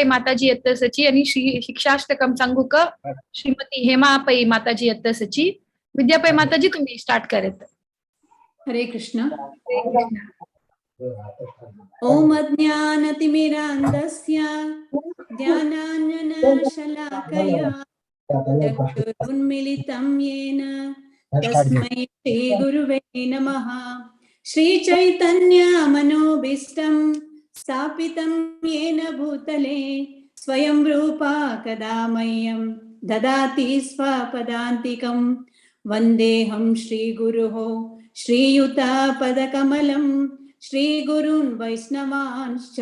माताजी येत सची आणि श्री शिक्षाष्टकम सांगूक श्रीमती हेमा पै माताजी येत सची. विद्या पै माताजी, तुम्ही स्टार्ट करत. हरे कृष्ण. हरे कृष्ण. ॐ अज्ञानतिमिरान्धस्य ज्ञानाञ्जनशलाकया चक्षुरुन्मिलितं येन तस्मै श्रीगुरुवे नमः. श्रीचैतन्यमनोभीष्टं स्थापितं येन भूतले स्वयं रूपा कदा मह्यं ददाति स्वपदान्तिकं. वन्देऽहं श्रीगुरुः श्रीयुतपदकमलं श्रीगुरून् वैष्णवांश्च.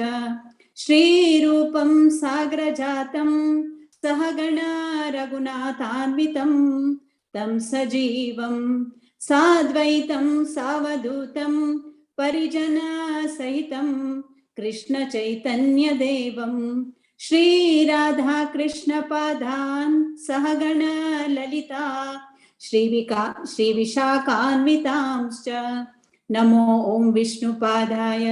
श्रीरूपं सागरजातं सहगणा रघुनाथान्वितं तं सजीवं साद्वैतं सावधूतं परिजनसहितं कृष्णचैतन्यदेवं. श्रीराधाकृष्णपादान् सहगण ललिता श्रीविशाखान्वितांश्च. नमो ॐ विष्णुपादाय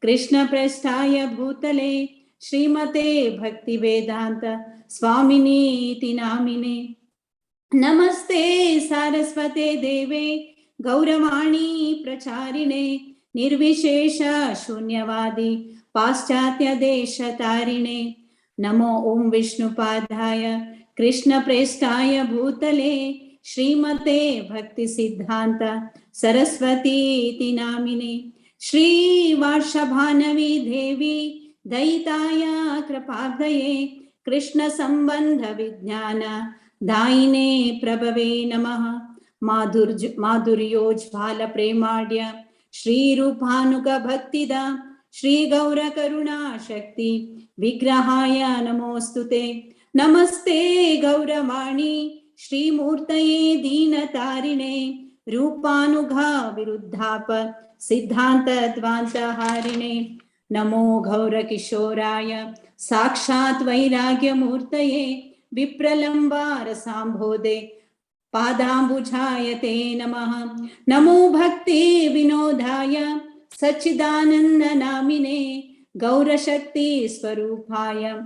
कृष्णप्रेष्ठाय भूतले श्रीमते भक्तिवेदान्त स्वामिनीति नामिने. नमस्ते सारस्वते देवे गौरवाणी प्रचारिणे निर्विशेष शून्यवादी पाश्चात्य देशतारिणे. नमो ॐ विष्णुपादाय कृष्णप्रेष्ठाय भूतले श्रीमते भक्तिसिद्धान्त सरस्वतीति नामिने. श्री वार्षभानवी देवी दयिताय कृपाब्धये कृष्ण संबंध विज्ञान दायिने प्रभवे नमः. माधुर्योज्ज्वाल प्रेमाढ्य श्रीरूपानुग भक्तिदा श्री गौर करुणा शक्ति विग्रहाय नमोस्तुते. नमस्ते गौरवाणी श्रीमूर्तये दीनतारिणे रूपानुघा विरुद्धाप सिद्धांत द्वांतहारिणे. नमो गौरकिशोराय साक्षात् वैराग्यमूर्तये विप्रलम्बार सांभोदे पादाम्बुजाय ते नमः. नमो भक्ति विनोदाय सच्चिदानंद नामिने गौरशक्ति स्वरूपाय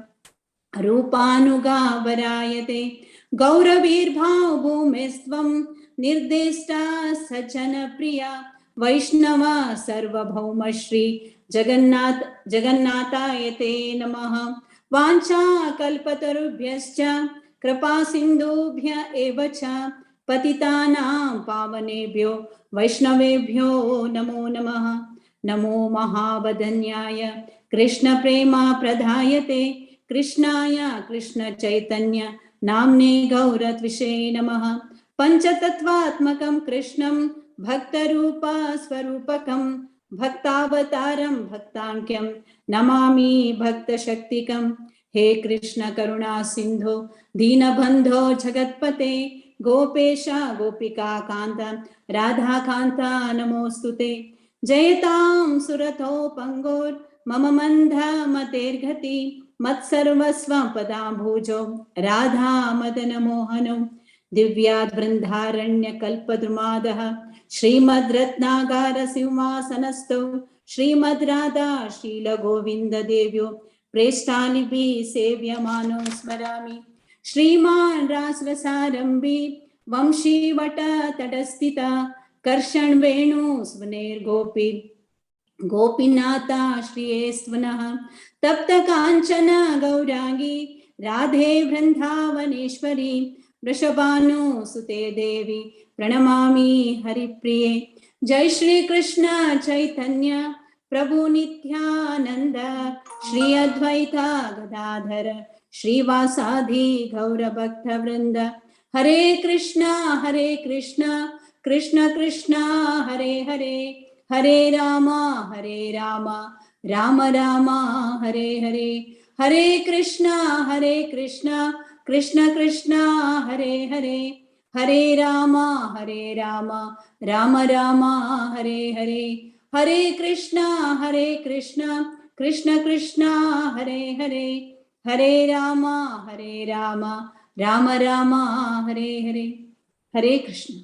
रूपानुगावराय ते. गौरवीर्भाव भूमिस्त्वं निर्देष्टा सज्जन प्रिया वैष्णव सार्वभौम श्री जगन्नाथ जगन्नाथाय ते नमः. वाञ्छा कल्पतरुभ्यश्च कृपा सिन्धुभ्य एव च पतितानां पावनेभ्यो वैष्णवेभ्यो नमो नमः. नमो महावदन्याय कृष्ण प्रेमा प्रधायते कृष्णाय कृष्ण चैतन्य नाम्ने गौरत्विषे नमः. पंचतत्वात्मकं कृष्णं भक्तरूपा स्वरूपकं भक्तावतारं भक्ताङ्क्यं नमामि भक्तशक्तिकं. हे कृष्ण करुणा सिन्धु दीनबन्धो जगत्पते गोपेश गोपिका कान्त राधाकान्त नमोस्तुते. जयतां सुरथो पंगोर मम मंद मतेर्गति मत्सर्वस्व पदाम्भुजो राधा मदन मोहनो. दिव्याद् वृन्दारण्य कल्पद्रुमादः श्रीमद्रत्नागार सिंहासनस्थो श्रीमद् राधा श्रील गोविंद देव्यो प्रेष्ठानिभिः सेव्यमानो स्मरामि. श्रीमान रासरसारंभी वंशीवट तटस्थिता कर्षण वेणु स्वनेर्गोपी गोपीनाथा श्रिये स्वनः. तप्त कांचन गौरांगी राधे वृंदावनेश्वरी वृषभानु सुते देवी प्रणमामि हरिप्रिये. जय श्री कृष्ण चैतन्य प्रभु नित्यानंद श्री अद्वैता गदाधर श्रीवासादि गौर भक्त वृंद. हरे कृष्णा हरे कृष्णा कृष्ण कृष्ण हरे हरे हरे रामा हरे रामा राम राम हरे हरे. हरे कृष्णा हरे कृष्णा कृष्ण कृष्ण हरे हरे हरे रामा हरे रामा राम राम हरे हरे. हरे कृष्णा हरे कृष्णा कृष्ण कृष्ण हरे हरे हरे रामा हरे रामा राम राम हरे हरे. हरे कृष्ण.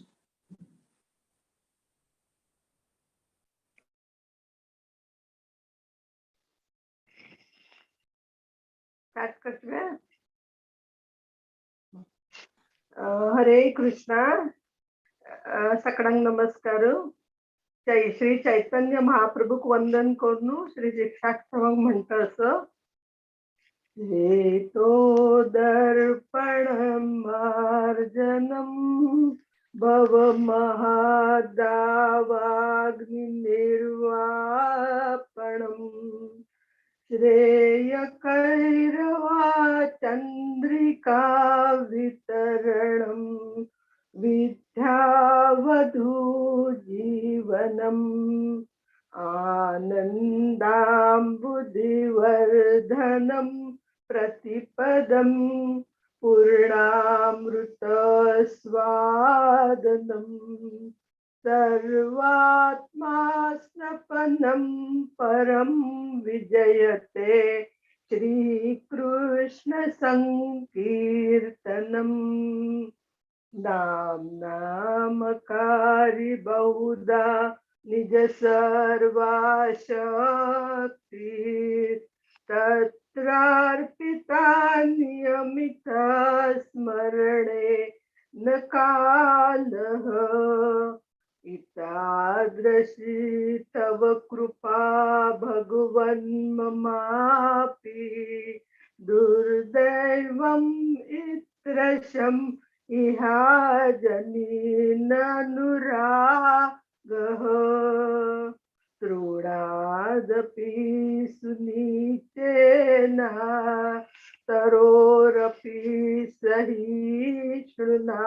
स्टार्ट करतले. हरे कृष्णा. सगळ्यांक नमस्कार. जय श्री चैतन्य महाप्रभूक वंदन करून श्री शिक्षाक्षमक म्हणता असं, तो दर्पण मार्जनम भव महादावाग्नि निर्वापणम श्रेय कैरवा चंद्रिका वितरणम विद्यावधू जीवनम आनंदाम्बुधिवर्धनम प्रतिपदम पूर्णामृत स्वादनम सर्वात्मा स्नपनम परम विजयते श्री कृष्ण संकीर्तनम. नाम नामकारी बहुधा निज सर्वा शक्ती तत्रार्पिता नियमित स्मरणे न कालः. एतादृशी तव कृपा भगवन् ममापि दुर्दैवम् ईदृशम् इहाजनीननुरागः. तृणादपि सुनीचेन तरोरपि सहिष्णुना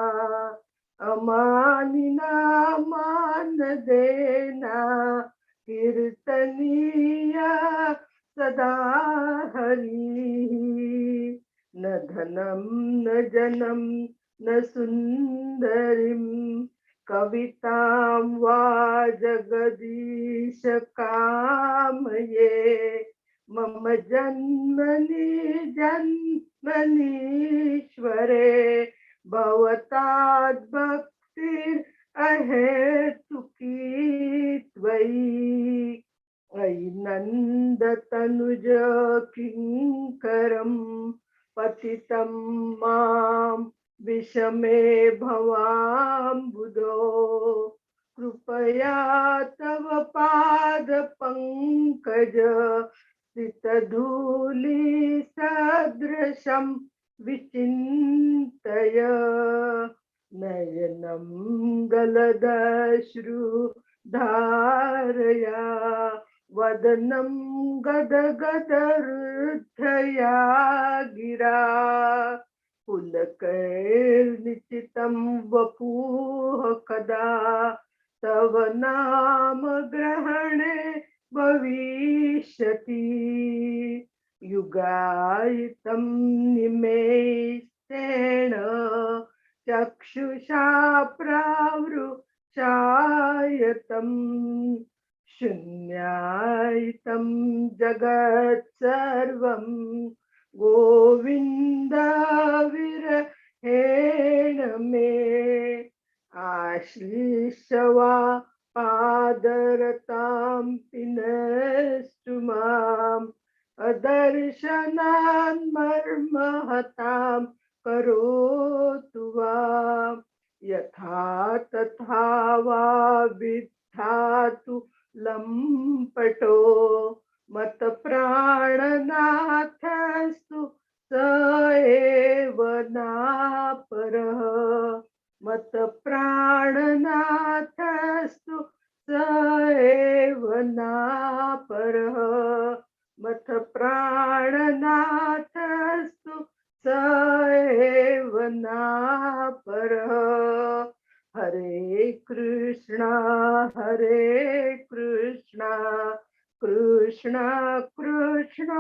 अमानिना मानदेना कीर्तनीया सदा हरिः. न धनं न जनम न सुंदरीं कवितां वा जगदीश कामये. मम जन्मनि जन्मनीश्वरे भवताद् भक्तिर् अहेतुकी त्वयि. अयि नंदतनुज किंकरं पतितं मां विषमे भवाम्बुधो. कृपया तव पाद पंकज स्थितधूलि सदृशं विचिन्तय. नयनं गलदश्रु धारया वदनं गदगदरुद्धया गिरा. पुलकैर्निचितं वपुः कदा तव नाम ग्रहणे भविष्यति. युगायितं निमेषेण चक्षुषा प्रावृषायतं शून्यायितं जगत् सर्वं गोविंद विरहेण मे. आश्लिषवा पादरतां पिनस्तु माम् अदर्शनान् मर्महतां करोतु वा. यथा तथा वा विद्धातु लंपटो मत प्राणनाथस्तु स एव नापरः. मत प्राणनाथस्तु स एव नापरः. मत प्राणनाथस्तु स एव नापरः. हरे कृष्णा हरे कृष्णा कृष्णा कृष्णा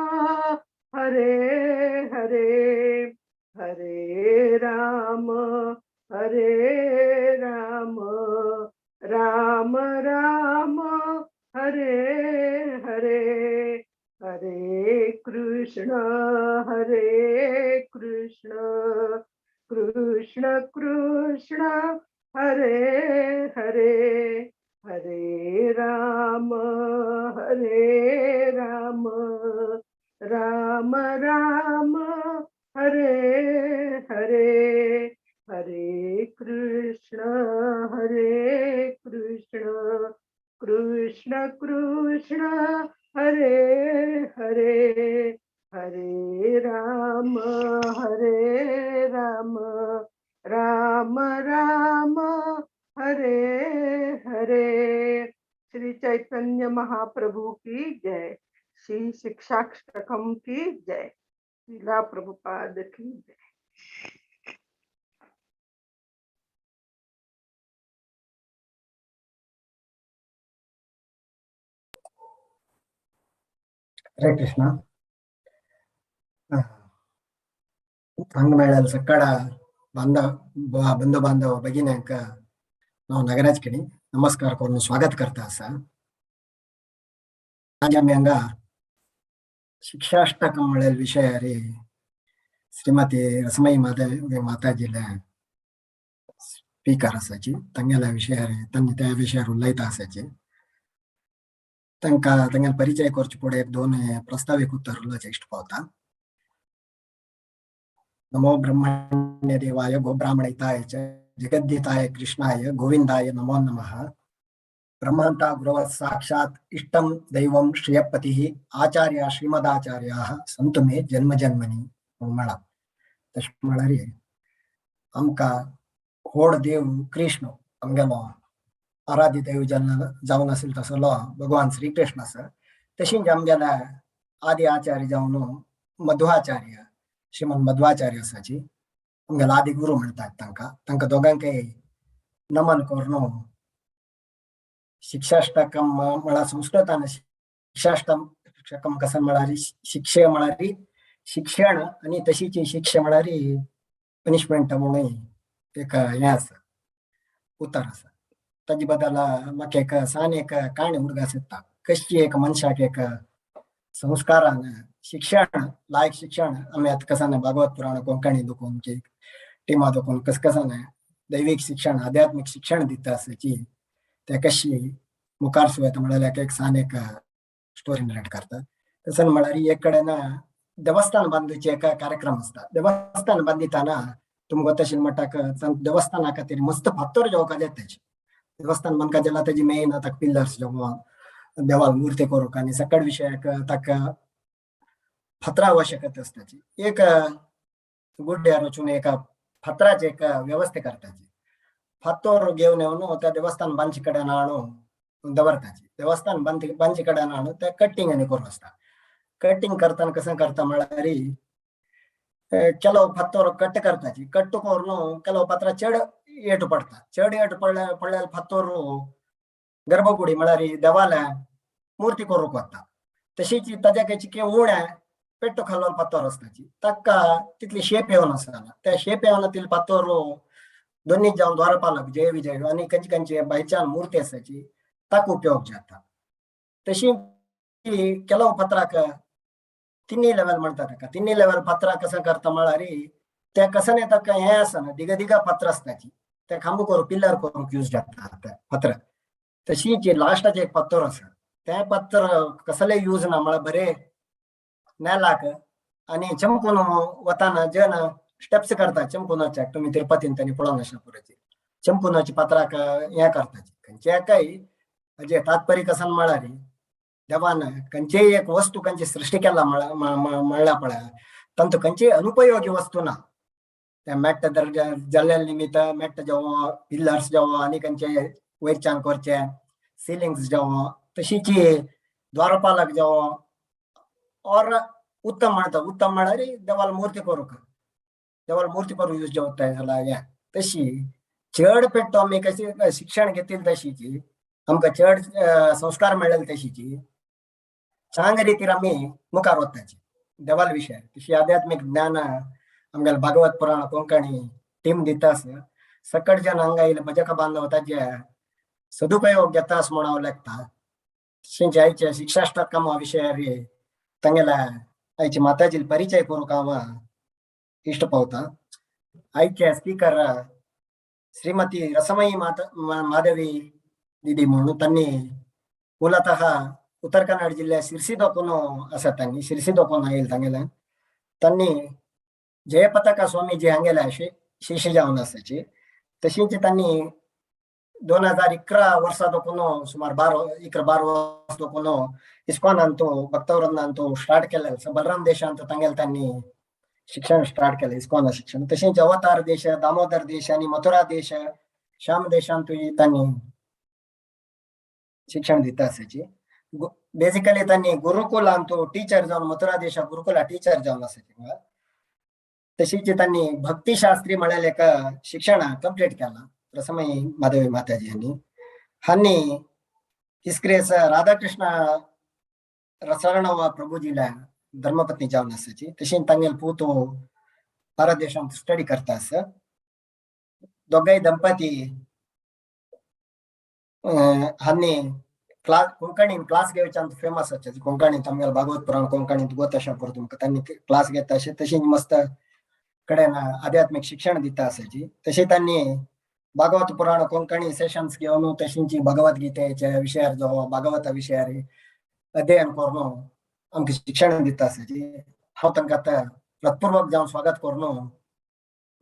हरे हरे. हरे राम हरे राम राम राम हरे हरे. हरे कृष्ण हरे कृष्ण कृष्ण कृष्ण हरे हरे. हरे राम हरे राम राम राम हरे राम हरे राम राम राम हरे हरे। श्री चैतन्य महाप्रभु की जय। श्री शिक्षाष्टकम की जय। श्रीला प्रभुपाद की जय। हरे कृष्ण। हांगा मेळ्ळेल सकाळ बांधव बंधू बांधव भगिन्यांक हांव नागराज केणी नमस्कार करून स्वागत करता आसा। आज आमी हांगा शिक्षाष्टकम म्हळ्यार विशयार श्रीमती रसमयी माधवी माताजीले स्पीकर आसाची, तांगेल्या विशयार तांणी त्या विशयार उलयता आसाची। तांकां तांगेलो परिचय करचे फुडें एक दोन प्रस्तावीक उत्तर उलोवचें इश्ट पावता। नमो ब्रह्मण्य देवाय गोब्राह्मणिताय च जगद्धिताय कृष्णाय गोविंदाय नमो नमः। ब्रह्मांता गुरवः साक्षात् इष्टं दैवं श्रियपतिः आचार्य श्रीमदाचार्याः सन्तु मे जन्म जन्मनि म्हळां। तशें म्हळ्यार आमकां व्हड देव कृष्ण आमगेलो आराध्य देव जावन आशिल्लो तसलो भगवान श्रीकृष्ण आसा। तशीच आमगेले आदि आचार्य जावन मध्वाचार्य श्रीमन मध्वाचार्य आसाची आमगेलो आदि गुरू म्हणटात तांकां। तांकां दोगांकय नमन करून शिक्षाष्टकम म्हळ्यार संस्कृतान शिक्षाष्टकम कशें म्हळ्यार शिक्षे म्हळ्यार शिक्षण आनी तशीच शिक्षा म्हळ्यार पनिशमेंट म्हणून एक हें आसा, उतर आसा। ताजे बदला म्हाका एक सान एक काणी उडगास येता कशी एक मनशाक एक संस्कारान शिक्षण लायक शिक्षण आमी आतां कसाने भागवत पुराण कोंकणी दोकून की टिमा दोकून कस कसाने दैवीक शिक्षण आध्यात्मीक शिक्षण दिता आसाची ते कशी मुखार सुयता म्हळ्यार एक सान एक स्टोरी नरेट करता। तशें म्हळ्यार एक कडेन देवस्थान बांदूचे एक कार्यक्रम आसता। देवस्थान बांदिताना तुमकां तशें म्हणटा देवस्थाना खातीर मस्त फातर जेवपाक येता तेजे देवस्थान बांदका जाल्यार तेजी मेन ताका पिल्लर्स जेवण देवाल मूर्ती करूंक आनी सकट विशयाक ताका फातरा आवश्यकता आसताची। एक गुड्ड्यार वचून एका फातराचे एक व्यवस्था करताची। फातर घेवन येवन त्या देवस्थान बांदचे कडेन हाडून दवरताची। देवस्थान बांदचे कडेन हाडून ते कटिंग आनी करूं आसता। कटिंग करतना कशें करता म्हळ्यार ಕೆಲವು फातर कट करताची। कट करून ಕೆಲವು फातरा चड ಏಟು पडता। चड ಏಟು पडल्यार फातर गर्भकुडी म्हळ्यार देवाल्या मूर्ती करूंक वता। तशीच ताज्या खंयची उण्या पेट्टो खाल्लो फातर आसताची ताका तितली शेप येवन आसना। त्या शेप येवन तितले फातर दोन्ही जावन द्वारपालक जय विजय आनी खंयची खंयची भायच्यान मूर्ती आसाची ताका उपयोग जाता। तशी ಕೆಲವು फातराक तिन्ही लेवल म्हणटा ताका। तिन्ही लेवल फातरा कशें करता म्हळ्यार ते कशें ताका हें आसना दिगा दिगा फातर आसताची ते खांबो करूंक पिल्लर करूंक यूज जाता ते फातर। तशीच लास्टाचें एक फातर आसा तें फातर कसलें यूज ना म्हळ्यार बरें नेलाक आनी चमकून वताना जेन्ना स्टेप्स करता चमकुनाच्या तुमी तिरुपतीन तांणी पळोवन आसना पुरायची चमकुनाच्या फातराक हें करताची। खंयच्या काय हाजें तात्पर्य कशें म्हळ्यार देवान खंयचेय एक वस्तू खंयची सृश्टी केला म्हणल्या पळय तांतू खंयचीय अनुपयोगी वस्तू ना। ते मेट्ट जाल्ल्या निमित्त मेट्ट जावं पिल्लर्स जावं आनी खंयचे वयरच्यान करचे सिलिंग्स जावं तशीच द्वारपालक जावं और उत्तम म्हणटा। उत्तम म्हळ्यार देवाल मूर्ती करूंक देवाल मूर्ती करूंक यूज जाता जाल्यार हें तशी चड पेट्टो आमी कशी शिक्षण घेतील तशीची आमकां चड संस्कार मेळ्ळे तशीची चांग रितीर आमी मुखार वताची देवाल विशय। तशी आध्यात्मीक ज्ञान आमगेले भागवत पुराण कोंकणी टीम दिता आसा। सकट जन हांगा येयले भजक बांधव ताजे सदुपयोग घेता आसा म्हूण हांव लेखता। तशेंच आयच्या शिक्षाष्टकम विशयार तांगेल्या आयच्या माताजी परिचय करूंक हांव इश्ट पावता। आयचे स्पीकर श्रीमती रसमयी माधवी दिदी म्हणून तांणी ಮೂಲತಃ ಉತ್ತರ ಕನ್ನಡ ಜಿಲ್ಲೆ ಶಿರ್ಸಿ ದೊಕ್ಕನು ಆसा तांणी शिर्सी दोकोन आयल तांगेले तांणी जयपताका स्वामीजी हांगेले शिष्य जावन आसाची। तशीच तांणी 2011 वर्सा दोकून सुमार 11-12 वर्स दोकून इस्कॉन अंतू भक्तवृंद अंतू स्टार्ट केलें. बलराम देश अंतू तांगेले तांणी शिक्षण स्टार्ट केलें इस्कॉन शिक्षण. तशेंच अवतार देश, दामोदर देश आनी मथुरा देश, श्याम देशांतूय तांणी शिक्षण दिता आसाची. बेसिकली तांणी गुरुकुलांतू टीचर जावन मथुरा देशा गुरुकुला टीचर जावन आसाची. तशीच तांणी भक्तिशास्त्री म्हळ्यार एक शिक्षण कंप्लीट केलां रसमयी माधवी माताजी हांणी. हांणी इस्क्रेस राधाकृष्ण रसरणव प्रभुजीला धर्मपत्नी जावन आसाची. तशेंच तांगेले पूत भारत देशांत स्टडी करता आसा. दोगांय दंपती हांणी क्लास कोंकणीन क्लास घेवच्यान फेमस आसा. कोंकणीत आमगेले भागवत पुराण कोंकणीत गोत अशें पुरो तुमकां तांणी क्लास घेता अशें. तशेंच मस्त कडेन आध्यात्मीक शिक्षण दिता आसाची. तशें तांणी भागवत पुराण कोंकणी सेशन्स घेवन तशींची भगवत गीतेच्या विशयार जो भागवता विशयार अध्ययन करून आमकां शिक्षण दिता आसाची. हांव तांकां आतां हृत्पूर्वक जावन स्वागत करून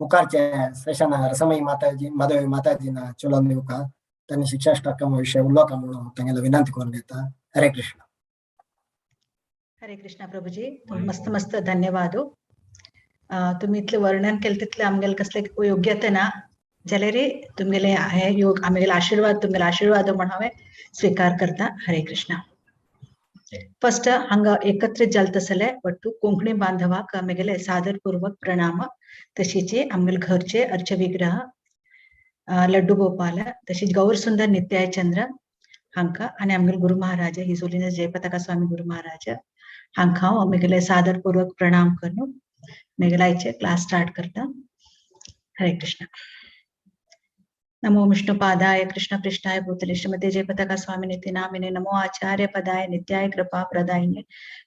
मुखारचे सेशन रसमयी माताजी माधवी माताजीना चलोवन दिवका तांणी शिक्षाष्टकम विशय उलोवका म्हणून तांगेलो विनंती करून घेता. हरे कृष्ण. हरे कृष्ण प्रभुजी, मस्त मस्त धन्यवाद. तुम्ही इतलें वर्णन केलें तितलें आमगेलें कसलें योग्यता ना जाल्यार तुमगेले हे योग आमगेले आशीर्वाद तुमगेले आशीर्वाद म्हण हांवें स्वीकार करता. हरे कृष्ण. फर्स्ट हांगा एकत्रित जाल तसले वट्टू कोंकणी बांधवाक आमगेले सादरपूर्वक प्रणाम. तशीच आमगेले घरचे अर्च विग्रह लड्डू गोपाल, तशीच गौर सुंदर नित्याय चंद्र हांका आनी आमगेले Guru Maharaj his holiness Jayapataka Swami Guru Maharaj हांका हांव आमगेले सादरपूर्वक प्रणाम करून मेगेले आयचे क्लास स्टार्ट करता. हरे कृष्ण. नमो विष्णु पादाय कृष्ण पृष्ठाय भूतले श्रीमते जयपताका स्वामी नित्य नामिने. नमो आचार्य पदाय नित्याय कृपा प्रदायिने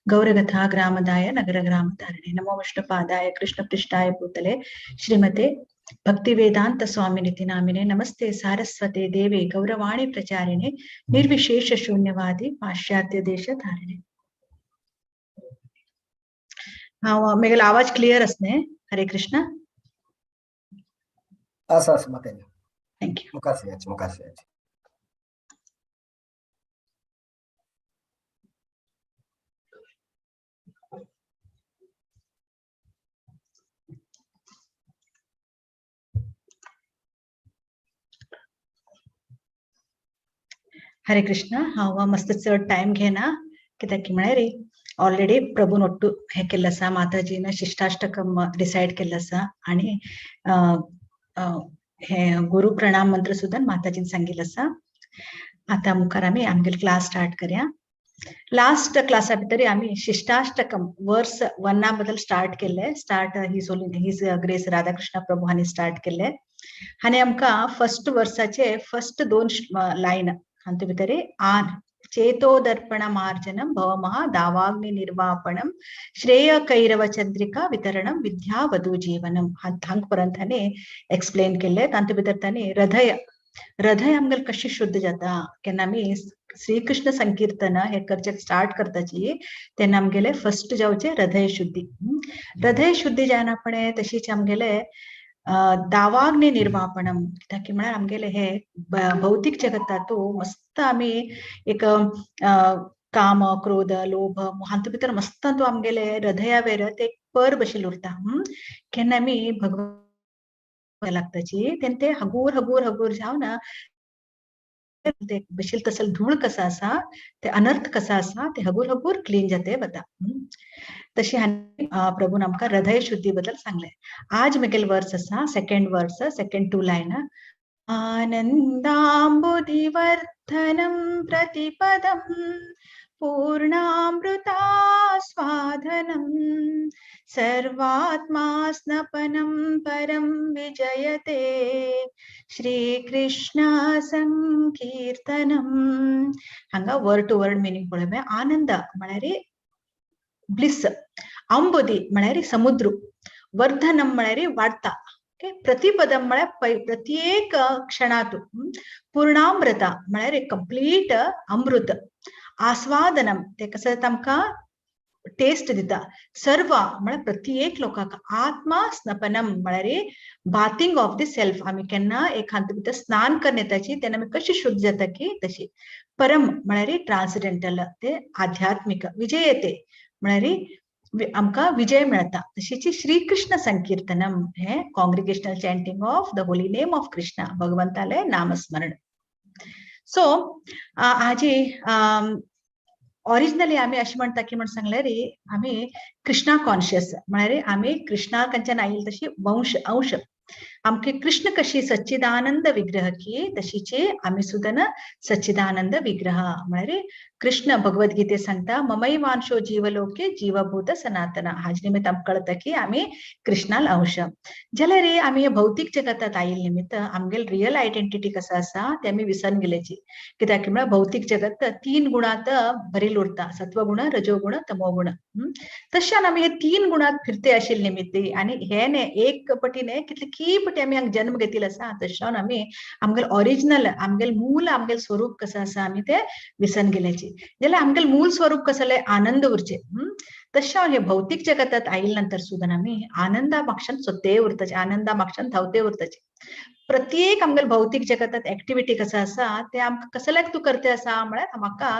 गौरगथा ग्रामदाय नगर ग्राम तारिणे. नमो विष्णु पादाय कृष्ण पृष्ठाय भूतले श्रीमते भक्ति वेदांत स्वामी नित्य नामिने. नमस्ते सारस्वते देवे गौरवाणी प्रचारिणे निर्विशेष शून्यवादी पाश्चात्य देश धारिणे. हाँ, मेगेलो आवाज क्लियर आसने? हरे कृष्ण. आसा आसा माताजी. Thank you. मुखार याची मुखार याची. हरे कृष्ण. हांव मस्त चड टायम घेना कित्याक की म्हळ्यार ऑलरेडी प्रभून ಒಟ್ಟು हे केल्लें आसा, माताजीन शिष्टाष्टकम डिसायड केल्लें आसा आनी हे गुरु प्रणाम मंत्र सुद्दां माताजीन सांगिल्लें आसा. आतां मुखार आमी आमगेले क्लास स्टार्ट करया. लास्ट क्लासा भितर आमी शिष्टाष्टकम वर्स 1 बद्दल स्टार्ट केल्ले. Start his grace Radhakrishna Prabhu हांणी स्टार्ट केल्ले आनी आमकां फर्स्ट वर्साचे फर्स्ट 2 लायन हातूंत भितर आन चेतो दर्पण मार्जनम भवमहा दावाग्नि निर्वापणम श्रेय कैरव चंद्रिका वितरणम विद्या वधू जीवनम हांग पर्यंत ताणें एक्सप्लेन केल्ले. तातूंत भितर ताणें हृदय हृदय आमगेलें कशें शुद्ध जाता केन्ना आमी श्रीकृष्ण संकीर्तन हे करचें स्टार्ट करताची तेन्ना आमगेले फर्स्ट जावचें हृदय शुद्धी. हृदय शुद्धी जायना फुडें तशीच आमगेले दावाग्नि निर्वापणम कित्याक की म्हळ्यार आमगेले हे भौतीक जगतांतू मस्त आमी एक काम क्रोध लोभ हातूंत भितर मस्त तूं आमगेले हृदयावेर ते पर भशेन उरता. केन्ना आमी भगवान लागताची तेन्ना ते हगूर हगूर हगूर जावन ते भशेन तसल धूळ कसा आसा ते अनर्थ कसा आसा ते हगूर हगूर क्लीन जाते वता. तशी हांणी प्रभून आमकां हृदय शुद्धी बद्दल सांगलें. आज म्हगेले वर्स आसा सेकंड वर्स सेकंड 2 लायन. आनंदांबुधिवर्धनं प्रतिपदं पूर्णामृतास्वादनं सर्वात्मा स्नपनं परं विजयते श्रीकृष्ण संकीर्तनं. हांगा वर्ड टू वर्ड मिनींग पळोवया. आनंद म्हळ्यार ब्लिस, अंबुदी म्हळ्यार समुद्र, वर्धनम म्हळ्यार वाडता, प्रतिपदम म्हळ्यार प्रत्येक क्षणातू, पूर्णामृता म्हळ्यार कंप्लीट अमृत, आस्वादनम ते कसं आमकां टेस्ट दिता. सर्व म्हळ्यार प्रत्येक लोकांक आत्मा स्नपनम म्हळ्यार बाथिंग ऑफ the self. आमी केन्ना एक हातूंत भितर स्नान करून येताची तेन्ना आमी कशी शुद्ध जाता की तशी. परम म्हळ्यार ट्रान्सडेंटल, ते आध्यात्मिक. विजयते म्हळ्यार आमकां विजय मेळता. तशीच श्रीकृष्ण संकीर्तनम हे congregational chanting of the holy name of Krishna, भगवंताले नामस्मरण. सो हाजी ऑरिजिनली आमी अशें म्हणटा की म्हण सांगलें रे, आमी कृष्णा कॉन्शियस म्हळ्यार आमी कृष्णा कंच्यान आयिल्ली तशी वंश अंश. आमके कृष्ण कशी सच्चिदानंद विग्रह की तशीची आमी सुद्दां ना सच्चिदानंद विग्रह. म्हळ्यार कृष्ण भगवद्गीते सांगता ममैवांशो जीवलोके जीवभूत सनातन. हाजे निमित्त आमकां कळता की आमी कृष्णाल अंश. जाल्यार रे आमी हे भौतीक जगतात आयिल्ले निमित्त आमगेल रियल आयडेंटिटी कसो आसा ते आमी विसरून गेल्याची. कित्याक म्हळ्यार भौतीक जगत तीन गुणांत भरील उरता, सत्वगुण, रजोगुण, तमोगुण. तशान आमी हे तीन गुणांत फिरते आशिल्ले निमित्त आनी हे न्ही एक पटी न्ही कितले की पटी आमी हांगा जन्म घेतिल्लो आसा, तशान आमी आमगेल ऑरिजिनल आमगेल मूल आमगेल स्वरूप कसो आसा आमी ते विसरून गेल्याची. जाल्यार आमगेल मूल स्वरूप कसले आनंद उरचे. तशें हे भौतीक जगतात आयिल्ले नंतर सुद्दां आमी आनंदा मागच्यान सोदते उरताचे, आनंदा मागच्यान धांवते उरताचे. प्रत्येक आमगेल भौतीक जगतात एक्टिविटी कसो आसा ते आमकां कसल्याक तूं करते आसा म्हळ्यार म्हाका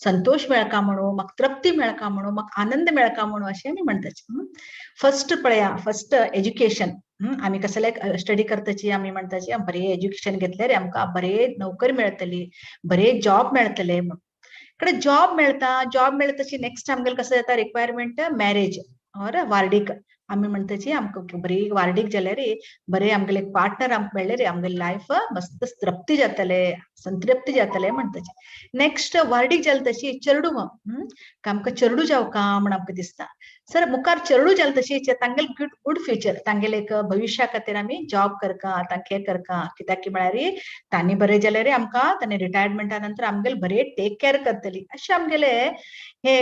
संतोष मेळका म्हणून, म्हाका तृप्ती मेळका म्हणून, म्हाका आनंद मेळका म्हणून अशें आमी म्हणटाचे. फर्स्ट पळया, फर्स्ट एज्युकेशन. आमी कसल्याक स्टडी करताची आमी म्हणटाची बरें एज्युकेशन घेतल्यार आमकां बरें नोकरी मेळटली, बरें जॉब मेळटले म्हणून. कडे जॉब मेळता, जॉब मेळता तशी नेक्स्ट आमगेले कसं जाता रिक्वायरमेंट मॅरेज और वार्डीक. आमी म्हणटाची आमकां बरी वार्डीक जाल्यार बरे आमगेले पार्टनर आमकां मेळ्ळे रे आमगेले लायफ मस्त तृप्ती जातले, संतृप्ती जातले म्हणटाची. नेक्स्ट वार्डीक जाले तशी चेडू, आमकां चेडू जावका म्हण आमकां दिसता. सर मुखार चेडू जाले तशी तांगेले गुड फ्युचर, तांगेले एक भविश्या खातीर आमी जॉब करका, तांकां हें करका. कित्याक की म्हळ्यार तांणी बरें जाल्यार आमकां तांणी रिटायरमेंटा नंतर आमगेले बरे टेक केअर करतली. अशें आमगेले हे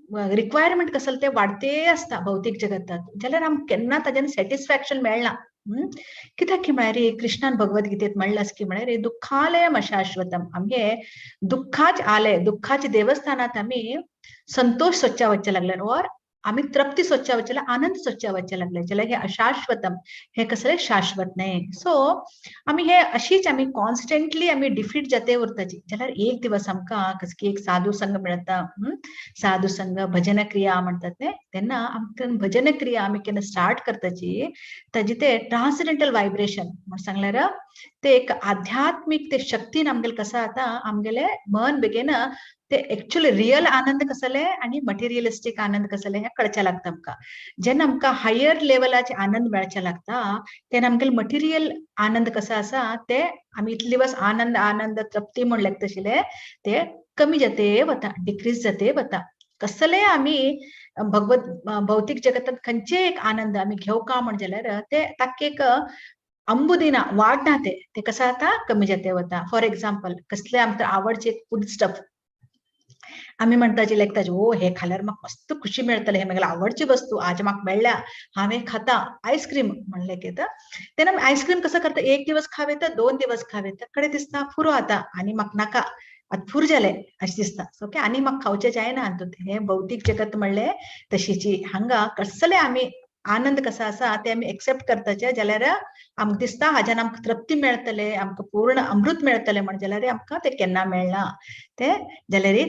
रिक्वायरमेंट कसले ते वाडते आसता भौतीक जगतात. जाल्यार आमकां केन्ना ताज्यान सॅटिस्फॅक्शन मेळना. कित्याक की म्हळ्यार कृष्णान भगवद्गीतेत म्हणलां की म्हळ्यार दुःखालयम अशाश्वतम. आमगे दुःखाच आलय, दुःखाच्या देवस्थानात आमी संतोष सोदच्या वचचे लागले और आमी तृप्ती सोदच्या वचचे, आनंद सोदच्या वचचे लागले. जाल्यार हे अशाश्वतम, हे कसले शाश्वत न्हय. सो आमी हे अशीच आमी कॉन्स्टंटली आमी डिफीट जाते उरताची. जाल्यार एक दिवस आमकां कसकी एक साधू संघ मेळता, साधू संघ भजन क्रिया म्हणतात न्ही, तेन्ना आमकां भजन क्रिया आमी केन्ना स्टार्ट करताची ताजी ते ट्रान्सडेंटल वायब्रेशन म्हण सांगल्यार ते एक आध्यात्मीक ते शक्तीन आमगेले कसो जाता आमगेले मन बेगीन ते एक्चुअली रियल आनंद कसले आणि मटेरियलिस्टीक आनंद कसले हे कळचे लागता आमकां. जेन्ना आमकां हायर लेवलाचे आनंद मेळचे लागता तेन्ना आमगेले मटेरियल आनंद कसो आसा ते आमी इतले दिवस आनंद आनंद तृप्ती म्हण लागताशिल्ले ते कमी जाते वता, डिक्रीज जाते वता. कसले आमी भगवत भौतीक जगतात खंयचे एक आनंद आमी घेवका म्हण जाल्यार ते ताका एक अंबुदिना वाडना, ते ते कसं जाता कमी जाते वता. फॉर एक्झाम्पल कसले आमकां आवडचे फूड स्टफ आमी म्हणटाचे लेखताचे, ओ हे खाल्यार म्हाका मस्त खुशी मेळटले, हे म्हगेले आवडची वस्तू आज म्हाका मेळ्ळ्या, हांव हें खाता. आयस्क्रीम म्हणलें की तेन्ना आमी आयस्क्रीम कसं करता, एक दिवस खावेता, दोन दिवस खावेता, कडे दिसता पुरो आतां आनी म्हाका नाका, आतां पुरो जालें अशें दिसता. ओके आनी म्हाका खावचें जायना. हातूंत हें भौतीक जगत म्हणलें तशीची हांगा कसले आमी आनंद कसा आसा ते आमी एक्सेप्ट करताचे जाल्यार आमकां दिसता हाज्यान आमकां तृप्ती मेळटले, आमकां पूर्ण अमृत मेळटले म्हण जाल्यार आमकां ते केन्ना मेळना. ते जाल्यार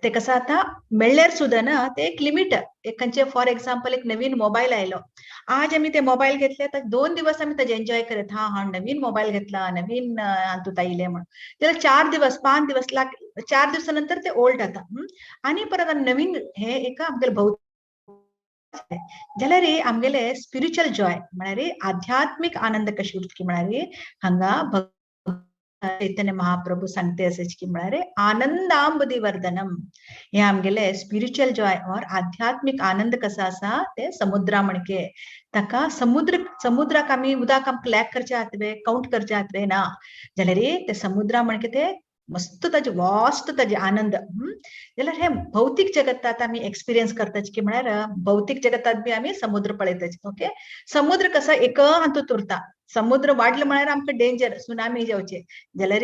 ते कसं आता मेळ्ळ्यार सुद्दां ना ते एक लिमिट. एक खंयचे फॉर एक्झाम्पल एक नवीन मोबायल आयलो, आज आमी ते मोबायल घेतले तर 2 दिवस आमी ताजे एन्जॉय करत, हा हा नवीन मोबायल घेतला, नवीन हातूंत आयले म्हण. जाल्यार 4 दिवस 5 दिवस लाग, 4 दिवसा नंतर ते ओल्ड जाता आनी परत नवीन हे एक आमगेले भौतीक. जाल्यार आमगेले स्पिरिच्युअल जॉय म्हळ्यार आध्यात्मीक आनंद कशी उरता की म्हळ्यार हांगा चैतन्य महाप्रभू सांगते असेच की म्हळ्यार आनंदांबुधिवर्धनम. हे आमगेले स्पिरिच्युअल जॉय और आध्यात्मिक आनंद कसा आसा ते समुद्रा म्हणके ताका समुद्र समुद्राक आमी उदक आमकां लॅक करचे आतवे, काउंट करचे आतवे ना, जाल्यार ते समुद्रा म्हणके ते मस्त ताजे वास्ट ताजे आनंद. जाल्यार हे भौतीक जगतात आमी एक्सपिरियन्स करताचे की म्हळ्यार भौतीक जगतात बी आमी समुद्र पळयताचे. ओके समुद्र कसा एक हातूंत उरता, समुद्र वाडले म्हळ्यार आमकां डेंजर, सुनामी जावचे. जाल्यार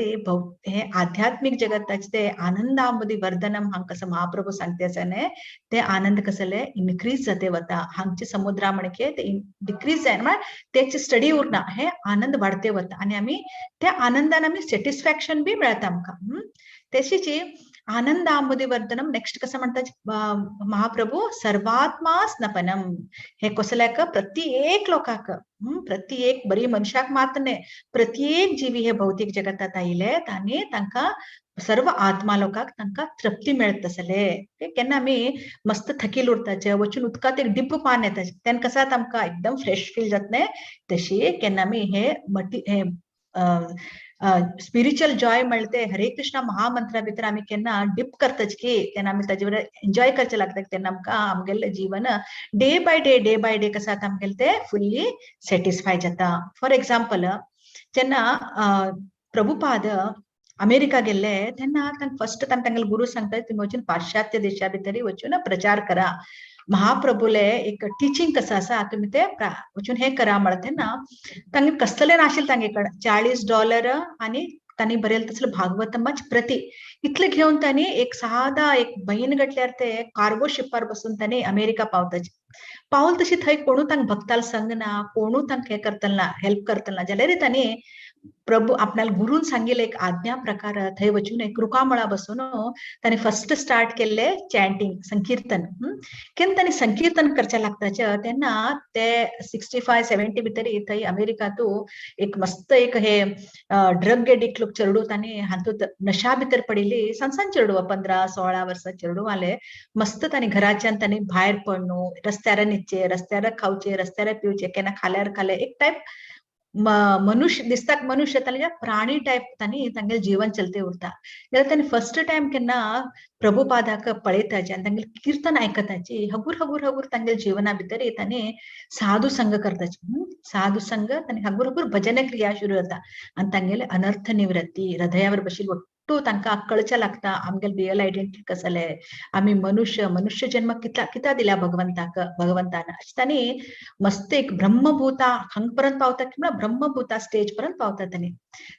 हे आध्यात्मीक जगताचे ते आनंदामदी वर्धनम हांग कसं महाप्रभू सांगते आसा न्ही, ते आनंद कसले इनक्रीज जाते वता. हांगचे समुद्रा म्हणके ते डिक्रीज जायना, म्हळ्यार तेची स्टडी उरना, हे आनंद वाडते वता आनी आमी त्या आनंदान आमी सॅटिस्फॅक्शन बी मेळता आमकां. तशीच आनंदामुदी वर्धनम. नेक्स्ट कसं म्हणतात महाप्रभू, सर्वात्मा स्नपनम. हे कसल्याक प्रत्येक लोकाक, प्रत्येक बरी मनशाक मात न्ही, प्रत्येक जीवी हे भौतिक जगतात आयले तांणी तांकां सर्व आत्मा लोकांक तांकां तृप्ती मेळत आसले. केन्ना आमी मस्त थकील उरताचे, वचून उदकांत एक डिप्प पान येता तेन्ना कसं आमकां एकदम फ्रेश फील जात न्ही, तशी केन्ना आमी हे मटी हे स्पिरिच्युअल जॉय म्हणले ते हरे कृष्णा महामंत्रा भितर आमी केन्ना डिप करताच की तेन्ना आमी ताजे बरोबर एन्जॉय करचे लागता, तेन्ना आमकां आमगेलें जीवन day by day day by day कसं आतां आमगेलें ते फुल्ली सॅटिस्फाय जाता. फॉर एग्जाम्पल, जेन्ना प्रभुपाद अमेरिका गेल्ले तेन्ना फर्स्ट तांकां गुरु सांगता, तुमी वचून पाश्चात्य देशा भितर वचून प्रचार करा, महाप्रभूले एक टिचींग कसं आसा तुमी ते वचून हे करा म्हळ्यार. तेन्ना तांगे कसलें नाशिल्लें तांगे कडेन, $40 आनी तांणी बरयलें तसलें भागवतमाच प्रती इतलें घेवन तांणी एक सादा एक म्हयन गटल्यार ते कार्गो शिपार बसून तांणी अमेरिका पावताचे. पावल तशी थंय कोणू तांकां भक्ताल संग ना, कोणू तांकां हें करतलो ना, हेल्प करतलो ना. जाल्यार तांणी प्रभू आपणाल गुरून सांगिल्ले एक आज्ञा प्रकार थंय वचून एक रुखामळा बसून तांणी फर्स्ट स्टार्ट केल्ले चॅन्टिंग, संकीर्तन. केन्ना तांणी संकीर्तन करचे लागताचे तेन्ना ते 65-70 भितर थंय अमेरिकांतू एक मस्त एक हे ड्रग एडिक्ट लोक चेडू तांणी हातूंत नशा भितर पडिल्ली सान सान चेडू, 15-16 वर्सां चेडू आले मस्त तांणी घराच्यान तांणी भायर पडणू, रस्त्यार न्हिदचे, रस्त्यार खावचे, रस्त्यार पिवचे, केन्ना खाल्यार खाले, एक टायप मनुष्य दिसताक मनुष्य तांणी प्राणी टायप तांणी तांगेलें जीवन चलते उरता. जाल्यार तांणी फर्स्ट टायम केन्ना प्रभुपादाक पळयताचे आनी तांगेलें कीर्तन आयकताची, हगूर हगूर हगूर तांगेले जीवना भितर तांणी साधू संग करताची, साधू संग तांणी हगूर हगूर भजन क्रिया सुरू जाता आनी तांगेले अनर्थ निवृत्ती हृदयावर बशिल्ले ಒಟ್ಟು तांकां कळचें लागता आमगेले रियल आयडेंटिटी कसले, आमी मनुष्य, मनुष्य जन्म कितला कित्याक दिल्या भगवंताक, भगवंतान. अशें तांणी मस्त एक ब्रह्मभूता हांग पर्यंत पावता की म्हळ्यार ब्रह्मभूता स्टेज पर्यंत पावता तांणी.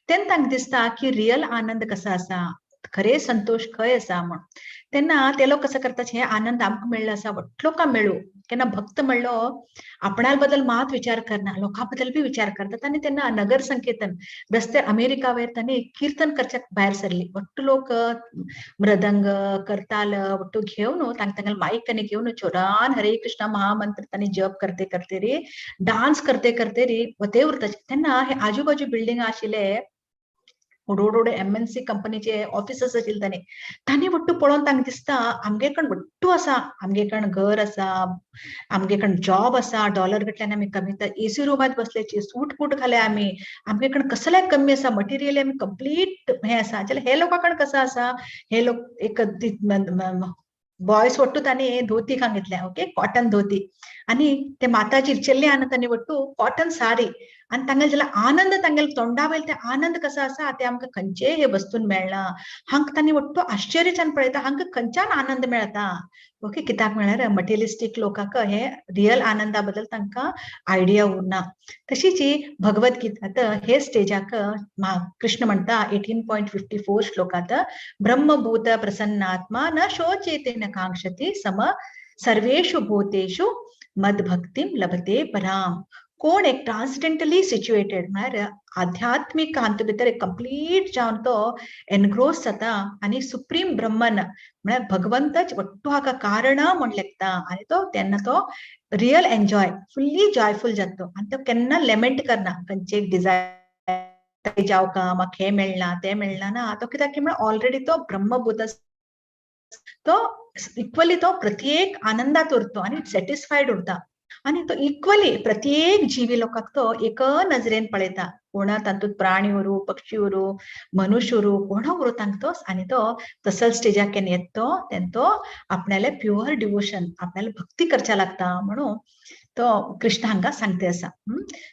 तेन्ना तांकां दिसता की रियल आनंद कसो आसा, खरे संतोष खंय आसा म्हण. तेन्ना ते लोक कसो करता, हे आनंद आमकां मेळ्ळो आसा व्हडलो लोकांक मेळूं. केन्ना भक्त म्हणलो आपणा बद्दल मात विचार करना, लोकां बद्दल बी विचार करतात. आनी तेन्ना नगर संकीर्तन रस्त्यार अमेरिका वयर तांणी कीर्तन करच्याक भायर सरली, वट्टू लोक मृदंग करताल वट्टू घेवन तांकां तांगेले मायक आनी घेवन चोरान हरे कृष्णा महामंत्र तांणी जप करते करते री, डान्स करते करते री वते उरता. तेन्ना हे आजूबाजू बिल्डिंग आशिल्ले व्हड व्हड MNC कंपनीचे ऑफिसर्स आशिल्ले तांणी, तांणी वट्टू पळोवन तांकां दिसता आमगे कडेन वट्टू आसा, आमगे कडेन घर आसा, आमगे कडेन जॉब आसा, डॉलर गटल्यान आमी कमी एसी रुमांत बसल्याची, सूट बूट घाल्या आमी, आमगे कडेन कसलें कमी आसा, मटेरियल आमी कंप्लीट हें आसा. जाल्यार हे लोकां कडेन कसो आसा, हे लोक एक बॉयस वट्टू तांणी धोती घेतल्या, ओके कॉटन धोती, आनी ते माताजी चेल्ले आनी तांणी वट्टू कॉटन सारी, आनी तांगेले जाल्यार आनंद तांगेले तोंडा वयले ते आनंद कसो आसा ते आमकां खंयचेय हे वस्तून मेळना. हांकां तांणी वट्टू आश्चर्यच्यान पळयता, हांकां खंयच्यान आनंद मेळता. ओके, कित्याक म्हळ्यार मटेरियलिस्टीक लोकांक हे रियल आनंदा बद्दल तांकां आयडिया उरना. तशीच ही भगवद्गीतात हे स्टेजाक कृष्ण म्हणता 18.54 श्लोकांत, ब्रह्मभूत प्रसन्नात्मा न शोचेते न कांक्षति सम सर्वेषु भूतेषु मद्भक्तिं लभते पराम. कोण एक ट्रान्सडेंटली सिच्युएटेड म्हळ्यार आध्यात्मीक हातूंत भितर एक कंप्लीट जावन तो एनग्रोस जाता आनी सुप्रीम ब्रह्मन म्हळ्यार भगवंतच वट्टू हाका कारण म्हण लेखता आनी तो तेन्ना तो रियल एन्जॉय फुल्ली जॉयफूल जाता आनी तो केन्ना लेमेंट करना खंयचे एक डिजायर जावका म्हाका हें मेळना तें मेळना ना, तो कित्याक म्हळ्यार ऑलरेडी तो ब्रह्मभूत, तो इक्वली तो प्रत्येक आनंदात उरतो आनी सॅटिस्फायड उरता आनी तो इक्वली प्रत्येक जीवी लोकांक तो एक नजरेन पळयता, कोणा तातूंत प्राणी उरूं, पक्षी उरूं, मनुष्य उरूं, कोणा उरूं तांकां तो आनी तो तसल स्टेजाक केन्ना येता तो तेन्ना तो आपणाले प्युअर डिवोशन आपणाले भक्ती करच्या लागता म्हणून तो कृष्ण हांगा सांगते आसा.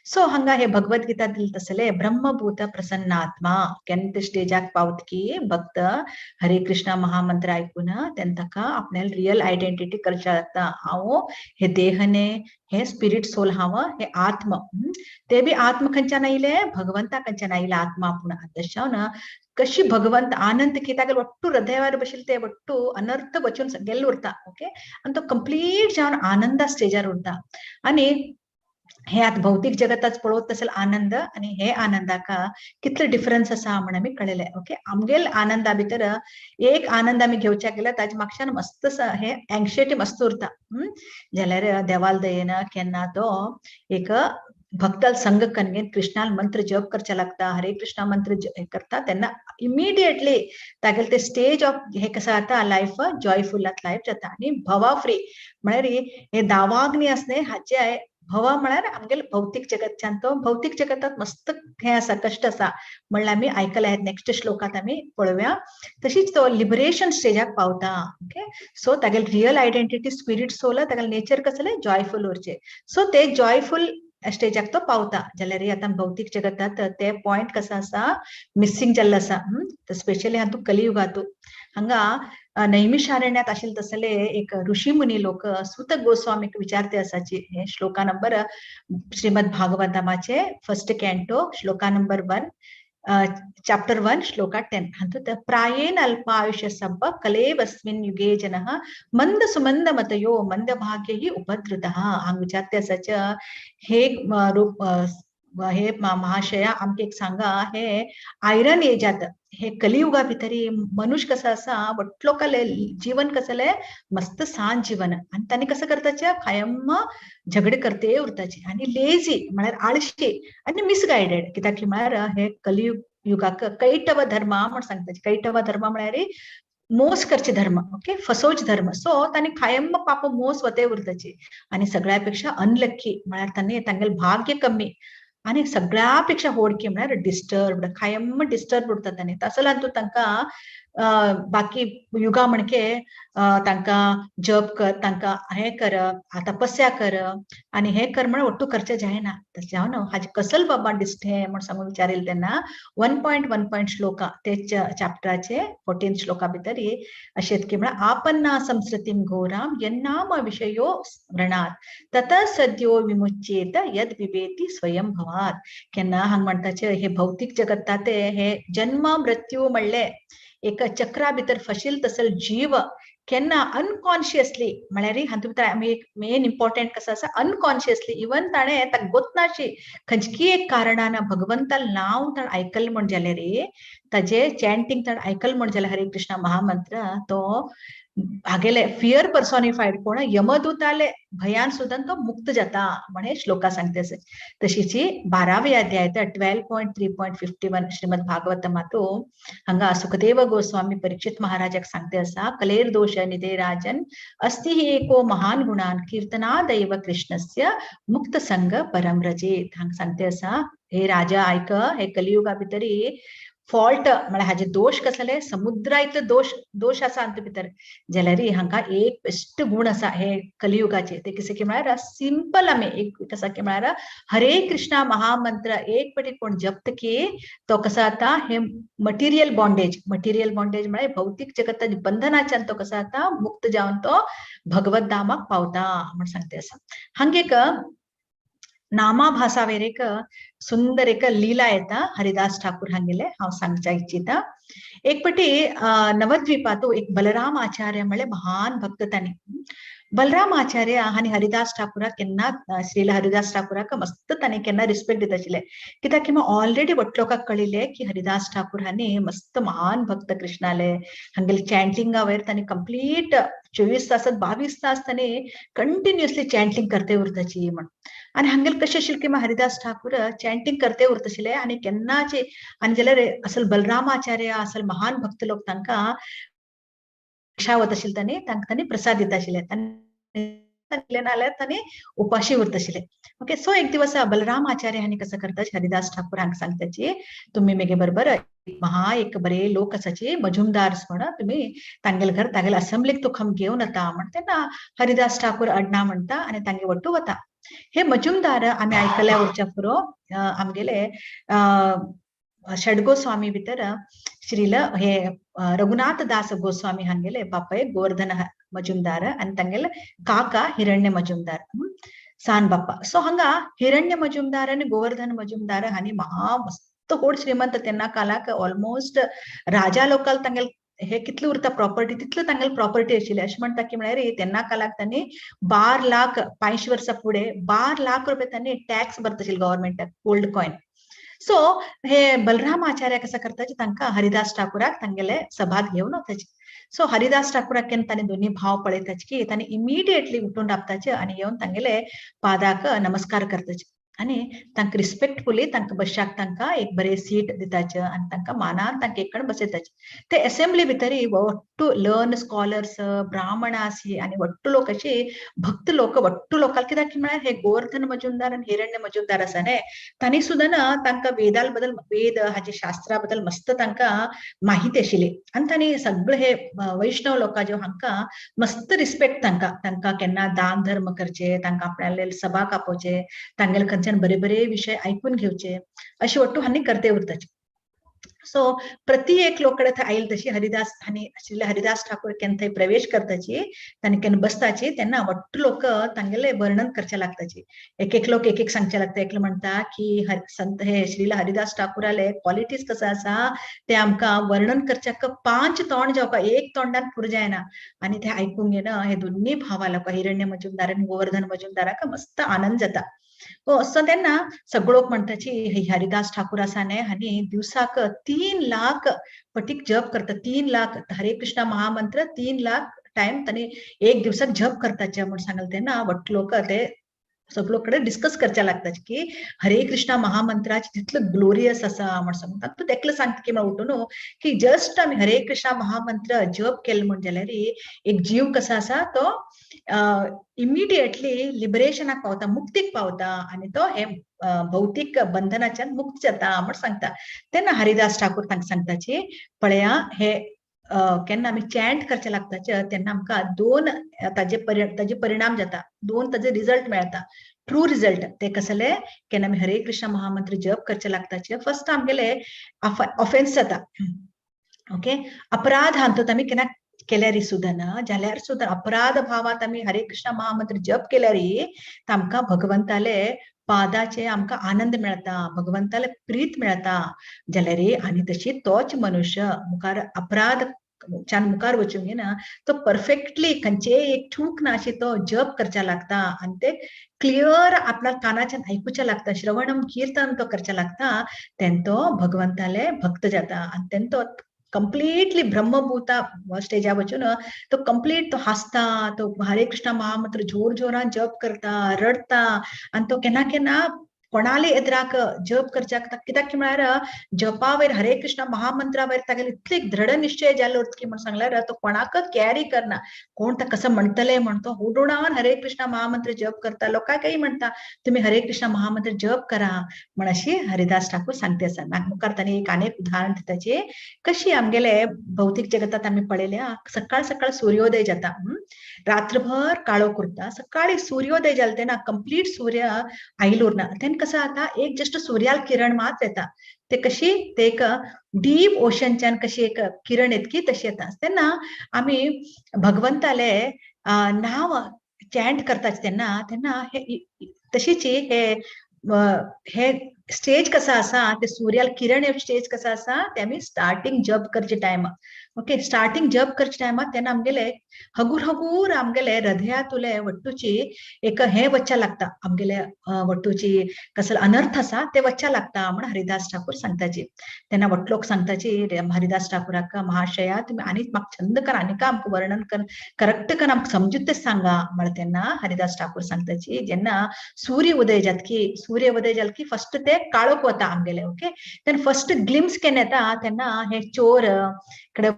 सो हांगा हे भगवद्गीता दिल तसले ब्रह्मभूत प्रसन्नात्मा केन्ना ते स्टेजाक पावत की भक्त हरे कृष्णा महामंत्र आयकून तेन्ना ताका आपणाले रियल आयडेंटिटी करच्या लागता, हांव हे देहने हे स्पिरिट सोल हांव, हे आत्म. ते बी आत्म खंयच्यान आयले, भगवंता खंयच्यान आयले आत्मा. आपूण तशें ना कशी भगवंत आनंद की तागेले ಒಟ್ಟು हृदयावर बशिल्ले ते ಒಟ್ಟು अनर्थ वचून गेल्ले उरता. ओके, आनी तो कंप्लीट जावन आनंदा स्टेजार उरता. आनी हे आतां भौतीक जगताच पळोवत तसले आनंद आनी हे आनंदाक कितले डिफरन्स आसा म्हण आमी कळयले. ओके, आमगेल आनंदा भितर एक आनंद आमी घेवच्याक गेल्यार ताजे मागच्यान मस्त हे एंक्सायटी मस्त उरता. जाल्यार देवाल दयेन केन्ना तो एक भक्ताल संग करून कृष्णाल मंत्र जप करच्या लागता, हरे कृष्णा मंत्र करता, तेन्ना इमिडिएटली तागेले ते स्टेज ऑफ हे कसं जाता, लायफ जॉयफुल लायफ जाता. आनी भवा फ्री म्हळ्यार हे दावाग्नी आसने हाचे भवा म्हळ्यार आमगेले भौतीक जगतच्यान तो भौतीक जगतात मस्त हे आसा, कश्ट आसा म्हणल्यार आमी आयकले आहेत. नेक्स्ट श्लोकात आमी पळोवया. तशीच तो लिबरेशन स्टेजाक पावता. ओके, सो तागेले रियल आयडेंटिटी स्पिरिट सोल, तागेले नेचर कसले जॉयफुल उरचे, सो ते जॉयफुल स्टेजाक तो पावता. जाल्यार आतां भौतीक जगतात ते पॉयंट कसो आसा मिसिंग जाल्लो आसा. स्पेशली हातूंत कलियुगातू हांगा नैमिषारण्यात आशिल्ले तसले एक ऋषी मुनी लोक सुत गोस्वामीक विचारते आसाची. हे श्लोका नंबर श्रीमद भागवतमाचे फर्स्ट कॅन्टो श्लोका नंबर 1 चॅप्टर 1 श्लोका 10. हातूंत प्रायेण अल्पायुष्य सब्ब कलेवस्मिन् युगे जनः मंद सुमंद मतयो मंद भाग्य उपद्रुतः. हांगा विचारते आसाच हे रूप हे महाशया आमकां एक सांगा, हे आयरन एजात हे कलियुगा भितरी मनुष्य कसो आसा वट लोकाले जीवन कसले मस्त सान जीवन आनी तांणी कसं करताचे कायम झगडे करते उरताचे आनी लेजी म्हळ्यार आळशी आनी मिसगायडेड. कित्याक म्हळ्यार हे कलियुग युगाक कैटव धर्म म्हण सांगताचे. कैटव धर्म म्हळ्यार मोस करचे धर्म, ओके, फसोवचे धर्म. सो तांणी कायम पाप मोस वते उरताचे आनी सगळ्या पेक्षा अनलक्की म्हळ्यार तांणी तांगेले भाग्य कमी आनी सगळ्या पेक्षा होडकी म्हळ्यार डिस्टर्ब्ड, कायम डिस्टर्ब उरता तांणी. तसो तूं तांकां बाकी युगा म्हणके तांकां जप कर, तांकां हे कर, तपस्या कर आनी हे कर म्हण ಒಟ್ಟು करचे जायना. तशें जावन हाजे कसल बाबा डिस्ट हे म्हण सांगून विचारिल्लें तेन्ना 1.1 श्लोका ते चॅप्टराचे 14 श्लोका भितर अशें की म्हळ्यार आपन्ना संस्कृतीम घोराम यन्नाम विशयो स्मरणात् तत सद्यो विमुच्येत यद बिभेति स्वयं भवात्. केन्ना हांगा म्हणटाचे हे भौतीक जगत्ता ते हे जन्म मृत्यू म्हणले एक चक्रा भितर फशील तसल जीव केन्ना अनकॉन्शियसली म्हळ्यार हातूंत भितर आमी एक मेन इम्पॉर्टंट कसो आसा अनकॉन्शियसली इवन ताणें ताका गोतनाशी खंयची एक कारणान भगवंताल नांव ताणें आयकलें म्हण जाल्यार ताजे चॅन्टींग ताणें आयकलें म्हण जाल्यार हरे कृष्णा महामंत्र तो हागेले फियर पर्सॉनिफायड कोण यमदूताले भयान सुद्दां तो मुक्त जाता म्हण हे श्लोका सांगते आसा. तशीची 12वे अध्याय 12.3.51 श्रीमद भागवतमातू हांगा सुखदेव गोस्वामी परीक्षित महाराजाक सांगते आसा कलेर दोष निधे राजन अस्ति हि एको महान गुणान कीर्तनादैव कृष्णस्य मुक्त संग परम रजेत. हांगा सांगते आसा हे राजा आयक, हे कलियुगा भितरी फॉल्ट म्हळ्यार हाजे दोश कसले समुद्रा इतले दोश दोश आसा हातूंत भितर जाल्यार हांकां एक बेस्ट गुण आसा हे कलियुगाचे ते कितें की म्हळ्यार सिंपल आमी एक कसा की म्हळ्यार हरे कृष्णा महामंत्र एक पटी कोण जप्त की तो कसो जाता हे मटिरियल बॉन्डेज, मटिरियल बॉन्डेज म्हळ्यार भौतीक जगताच्या बंधनाच्यान तो कसो जाता मुक्त जावन तो भगवत धामाक पावता म्हण सांगते आसा. हांगा एक नामाभासावेर एक सुंदर एक लीला येता हरिदास ठाकूर हांगेले हांव सांगच्या इच्छिता. एक पटी नवद्वीपातू एक बलराम आचार्य म्हळ्यार महान भक्त तांणी बलराम आचार्य आनी हरिदास ठाकूराक केन्ना श्रीला हरिदास ठाकूराक मस्त तांणी केन्ना रिस्पेक्ट दिता आशिल्ले कित्याक की ऑलरेडी भट लोकांक कळिल्ले की हरिदास ठाकूर हांणी मस्त महान भक्त कृष्णाले हांगेले चॅन्टिंगा वयर तांणी कंप्लीट 24 तासात 22 तास तांणी कंटिन्युअसली चॅन्टिंग करते उरताची म्हण. आनी हांगेले कशें आशिल्लें की हरिदास ठाकूर चॅन्टिंग करते उरताशिल्ले आनी केन्नाचे आनी जाल्यार असल बलराम आचार्य असल महान भक्त लोक तांकां वत आशिल्ले तांणी तांकां तांणी प्रसाद दिता आशिल्ले नाल्यार तांणी उपाशी उरता आशिल्ले. ओके, सो एक दिवस बलराम आचार्य हांणी कसं करता हरिदास ठाकूर हांकां सांगताची तुम्ही मेगे बरोबर महा एक बरे लोक आसाची मजुमदार म्हण तुम्ही तांगेले घर तांगेले असेंब्लीक तुका घेवन वता म्हण तेन्ना हरिदास ठाकूर अडना म्हणटा आनी तांगे वट्टू वता. हे मजुमदार आमी आयकल्या उरच्या पुरो आमगेले षडगोस्वामी भितर श्रील हे रघुनाथ दास गोस्वामी हांगेले बापाय गोवर्धन मजुमदार आनी तांगेले काका हिरण्य मजुमदार. सान बाप्पा. सो हांगा हिरण्य मजुमदार आनी गोवर्धन मजुमदार हांणी महा मस्त कोण श्रीमंत तेन्ना कालाक ऑलमोस्ट राजा लोकाल तांगेले हे कितले उरता प्रॉपर्टी तितले तांगेले प्रॉपर्टी आशिल्ली. अशें म्हणटा की म्हळ्यार तेन्ना कालाक तांणी 12 लाख 5 वर्सां फुडें 12 लाख रुपये तांणी टॅक्स भरता आशिल्ले गव्हर्मेंटाक, गोल्ड कॉयन. सो हे बलराम आचार्य कसं करताचे तांकां हरिदास ठाकुराक तांगेले सभात घेवन वताचे. सो हरिदास ठाकुराक केन्ना तांणी दोनी भाव पळयताचे की तांणी इमिडिएटली उठून राबताचे आनी येवन तांगेले पादाक नमस्कार करताचे आनी तांकां रिस्पेक्टफुली तांकां बसशाक तांकां एक बरे सीट दिताचे आनी तांकां मानान तांकां एक कडेन बसयताचे. ते असेंब्ली भितरी वट्टू लर्न स्कॉलर्स ब्राह्मण आसी आनी वट्टू लोक अशी भक्त लोक वट्टू लोकांक कित्याक की म्हळ्यार हे गोवर्धन मजुमदार आनी हिरण्य मजुमदार आसा न्ही तांणी सुद्दां ना तांकां वेदाल बद्दल वेद हाजे शास्त्रा बद्दल मस्त तांकां माहिती आशिल्ली आनी तांणी सगळे हे वैष्णव लोकां ज्यो हांकां मस्त रिस्पेक्ट तांकां तांकां केन्ना दान धर्म करचे, तांकां आपणाले सभा कापोवचे, तांगेले खंयच्यान बरे बरे विशय आयकून घेवचे अशी वट्टू हांणी करते उरताचे. सो प्रति एक लोक कडेन थंय आयल तशी हरिदास हांणी आशिल्ले हरिदास ठाकूर केन्ना थंय प्रवेश करताची तांणी केन्ना बसताची तेन्ना वट्टू लोक तांगेले वर्णन करचे लागताची. एक एक लोक एक एक सांगचे लागता. एकलो म्हणटा की संत हे श्रीला हरिदास ठाकुराले क्वॉलिटीज कसो आसा ते आमकां वर्णन करच्याक 5 तोंड जावपा एक तोंडान पुरो जायना. आनी ते आयकूंक घेना हे दोन्ही भावा लोक हिरण्य मजुमदार आनी गोवर्धन मजुमदाराक मस्त आनंद जाता. असो तेन्ना सगळो लोक म्हणटाची हरिदास ठाकूर आसा न्ही हांणी दिवसाक 3 लाख पटीक जप करता, 3 लाख हरे कृष्णा महामंत्र 3 लाख टायम तांणी एक दिवसाक जप करताचे म्हूण सांगले. तेन्ना वट्ट लोक ते सगळो कडेन डिस्कस करचे लागता की हरे कृष्णा महामंत्राचे तितलो ग्लोरियस आसा म्हण सांगता. तूं तेकलो सांगता की म्हण उठून की जस्ट आमी हरे कृष्णा महामंत्र जप केले म्हण जाल्यार एक जीव कसो आसा तो इमिडिएटली लिबरेशनाक पावता, मुक्तीक पावता आनी तो हे भौतीक बंधनाच्यान मुक्त जाता म्हण सांगता. तेन्ना हरिदास ठाकूर तांकां सांगताची पळया हे केन्ना आमी चॅन्ट करचे लागताचे तेन्ना आमकां 2 ताजे परिणाम जाता, 2 ताजे रिजल्ट मेळटा, ट्रू रिजल्ट. ते कसले केन्ना आमी हरे कृष्ण महामंत्र जप करचे लागताचे फर्स्ट आमगेले ऑफेन्स जाता, ओके अपराध हातूंत आमी केन्ना केल्यार सुद्दां ना जाल्यार सुद्दां अपराध भावात आमी हरे कृष्ण महामंत्र जप केल्यार आमकां भगवंताले पादाचे आमकां आनंद मेळटा, भगवंताले प्रीत मेळटा जाल्यार आनी तशी तोच मनुष्य मुखार अपराध च्यान मुखार वचूंक ना तो परफेक्टली खंयचे एक चूक ना अशी तो जप करच्या लागता आनी ते क्लियर आपल्या कानाच्यान आयकुच्या लागता, श्रवणम कीर्तन तो करच्या लागता तेन्ना तो भगवंताले भक्त जाता आनी तेन्ना तो कंप्लीटली ब्रह्मभूता स्टेजा वचून तो कंप्लीट तो हासता, तो हरे कृष्णा महामंत्र जोर जोरान जप करता, रडता आनी तो केन्ना केन्ना कोणाले एदराक जप करच्याक कित्याक की म्हळ्यार जपा वयर हरे कृष्ण महामंत्रा वयर तागेले इतले दृढ निश्चय जाल्लो उरता की म्हण सांगल्यार तो कोणाक कॅरी करना, कोण ताका कसं म्हणटले म्हण तो हुडुडावन हरे कृष्ण महामंत्र जप करता. लोकांकय म्हणटा तुमी हरे कृष्ण महामंत्र जप करा म्हण अशी हरिदास ठाकूर सांगते आसा. मुखार तांणी एक आनी एक उदाहरण दिताचे कशी आमगेले भौतीक जगतात आमी पळयल्या सकाळ सकाळ सूर्योदय जाता, रात्रभर काळोख उरता, सकाळी सूर्योदय जालो तेन्ना कंप्लीट सूर्य आयलो उरना, तेन्ना कसं आता एक जस्ट सूर्याल किरण मात्र येता ते कशी ते एक डीप ओशनच्यान कशी एक किरण येतकी तशी येता. तेन्ना आमी भगवंताले नाव चॅन्ट करता तेन्ना तेन्ना हे तशीच हे हे स्टेज कसा आसा ते सूर्याल किरण स्टेज कसा आसा ते आमी स्टार्टिंग जप करचे टायम, ओके स्टार्टिंग जप करचे टायमात तेन्ना आमगेले हगूर हगूर आमगेले हृदयातुले वट्टूची एक हे वच्चा लागता, आमगेले वट्टूची कसलो अनर्थ आसा ते वच्चा लागता म्हण हरिदास ठाकूर सांगताची. तेन्ना वटलोक सांगताची हरिदास ठाकूराक महाशया तुमी आनी म्हाका छंद कर आनी का आमकां वर्णन कर करेक्ट कर आमकां समजूत तें सांगा म्हण तेन्ना हरिदास ठाकूर सांगताची जेन्ना सूर्य उदय जातकी सूर्य उदय जाल की फर्स्ट ते काळोख वता आमगेले, ओके तेन्ना फर्स्ट ग्लिम्स केन्ना येता तेन्ना हे चोर कडे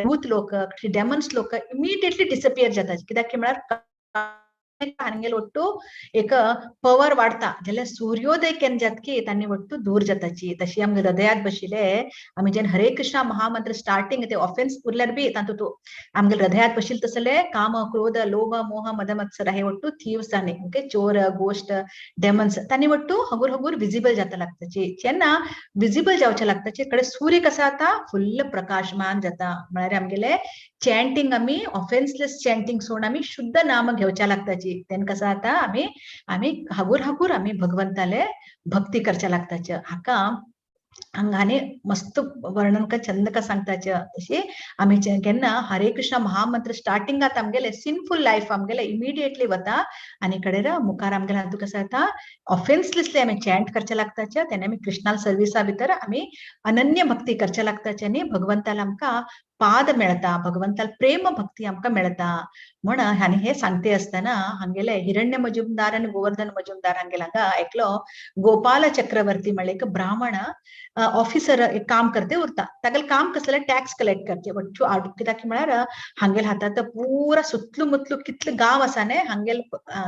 भूत लोक डेमन्स लोक इमिडिएटली डिसपियर जाता कित्याक की म्हळ्यार हांगेले वट्टू एक पवर वाडता जाल्यार सूर्योदय केन्ना जातकी तांणी वट्टू दूर जाताची. तशी आमगे हृदयात बशिल्ले आमी जेन्ना हरे कृष्णा महामंत्र स्टार्टिंग ते ऑफेन्स उरल्यार बी तातूंत आमगे हृदयात बशिल्ले तसले काम क्रोध लोभ मोह मद मत्सर हे वट्टू थीव्स जाणे, ओके चोर गोश्ट डेमन्स तांणी वट्टू हगूर हगूर विजिबल जाता लागताची. जेन्ना विजिबल जावचे लागताची कडे सूर्य कसा जाता फुल्ल प्रकाशमान जाता म्हळ्यार आमगेले चॅन्टिंग आमी ऑफेन्सलेस चॅन्टिंग सोडून आमी शुद्ध नाम घेवच्या लागताची. माताजी. तेन्ना कसं जाता आमी आमी हागूर हागूर आमी भगवंताले भक्ती करच्या लागताचे. हाका हांगाने मस्त वर्णन का छंद का सांगताचे. तशी आमी केन्ना हरे कृष्ण महामंत्र स्टार्टिंगात आमगेले सिनफुल लायफ आमगेले इमिडिएटली वता आनी कडेर मुखार आमगेले हातूंत कसं जाता ऑफेन्सलेसली आमी चॅन्ट करचे लागताचे. तेन्ना आमी कृष्णाल सर्विसा भितर आमी अनन्य भक्ती करचे लागताचे आनी भगवंताला आमकां पाद मेळता, भगवंताल प्रेम भक्ती आमकां मेळता म्हण. आनी हे सांगते आसतना हांगेले हिरण्य मजुमदार आनी गोवर्धन मजुमदार हांगेले हांगा आयकलो गोपाल चक्रवर्ती म्हणले एक ब्राह्मण ऑफिसर एक काम करते उरता. तागेले काम कसले टॅक्स कलेक्ट करचे वट्टू आड कित्याक म्हळ्यार हांगेल हातात पुरा सुतलू मुतलू कितले गांव आसा न्ही हांगेल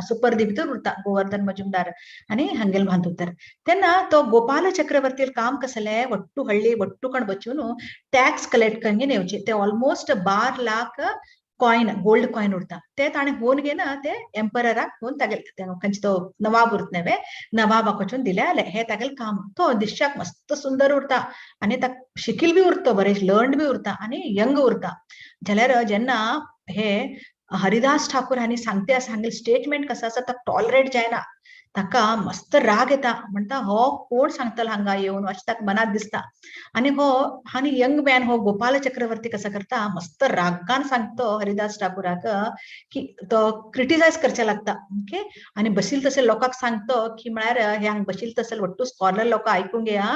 सुपर्दी भितर उरता गोवर्धन मजुमदार आनी हांगेल भांदुतर. तेन्ना तो गोपाल चक्रवर्ती काम कसले वट्टू हಳ್ಳಿ वट्टू कण बचून टॅक्स कलेक्ट करून येवचे. ते almost 12 lakh coin gold coin उरता. ते ताणें होवन घेना ते एम्परराक होवन तागेले खंयचे तो नवाब उरता न्हय नवाबाक वचून दिले आले हे तागेले काम. तो दिश्याक मस्त सुंदर उरता आनी ताका शिकील बी उरता, बरें लर्न्ड बी उरता आनी यंग उरता. जाल्यार जेन्ना हे हरिदास ठाकूर हांणी सांगते आसा हांगेले स्टेटमेंट कसो आसा ताका टॉलरेट जायना, ताका मस्त राग येता. म्हणटा हो कोण सांगतलो हांगा येवन अशें ताका मनात दिसता. आनी हो आनी यंग मॅन हो गोपाल चक्रवर्ती कसो करता मस्त रागान सांगतो हरिदास ठाकूराक की तो क्रिटिसायज करचे लागता. ओके आनी बशील तशें लोकांक सांगतो की म्हळ्यार हे हांगा बशील तशें वट्टू स्कॉलर लोक आयकूंक घेया,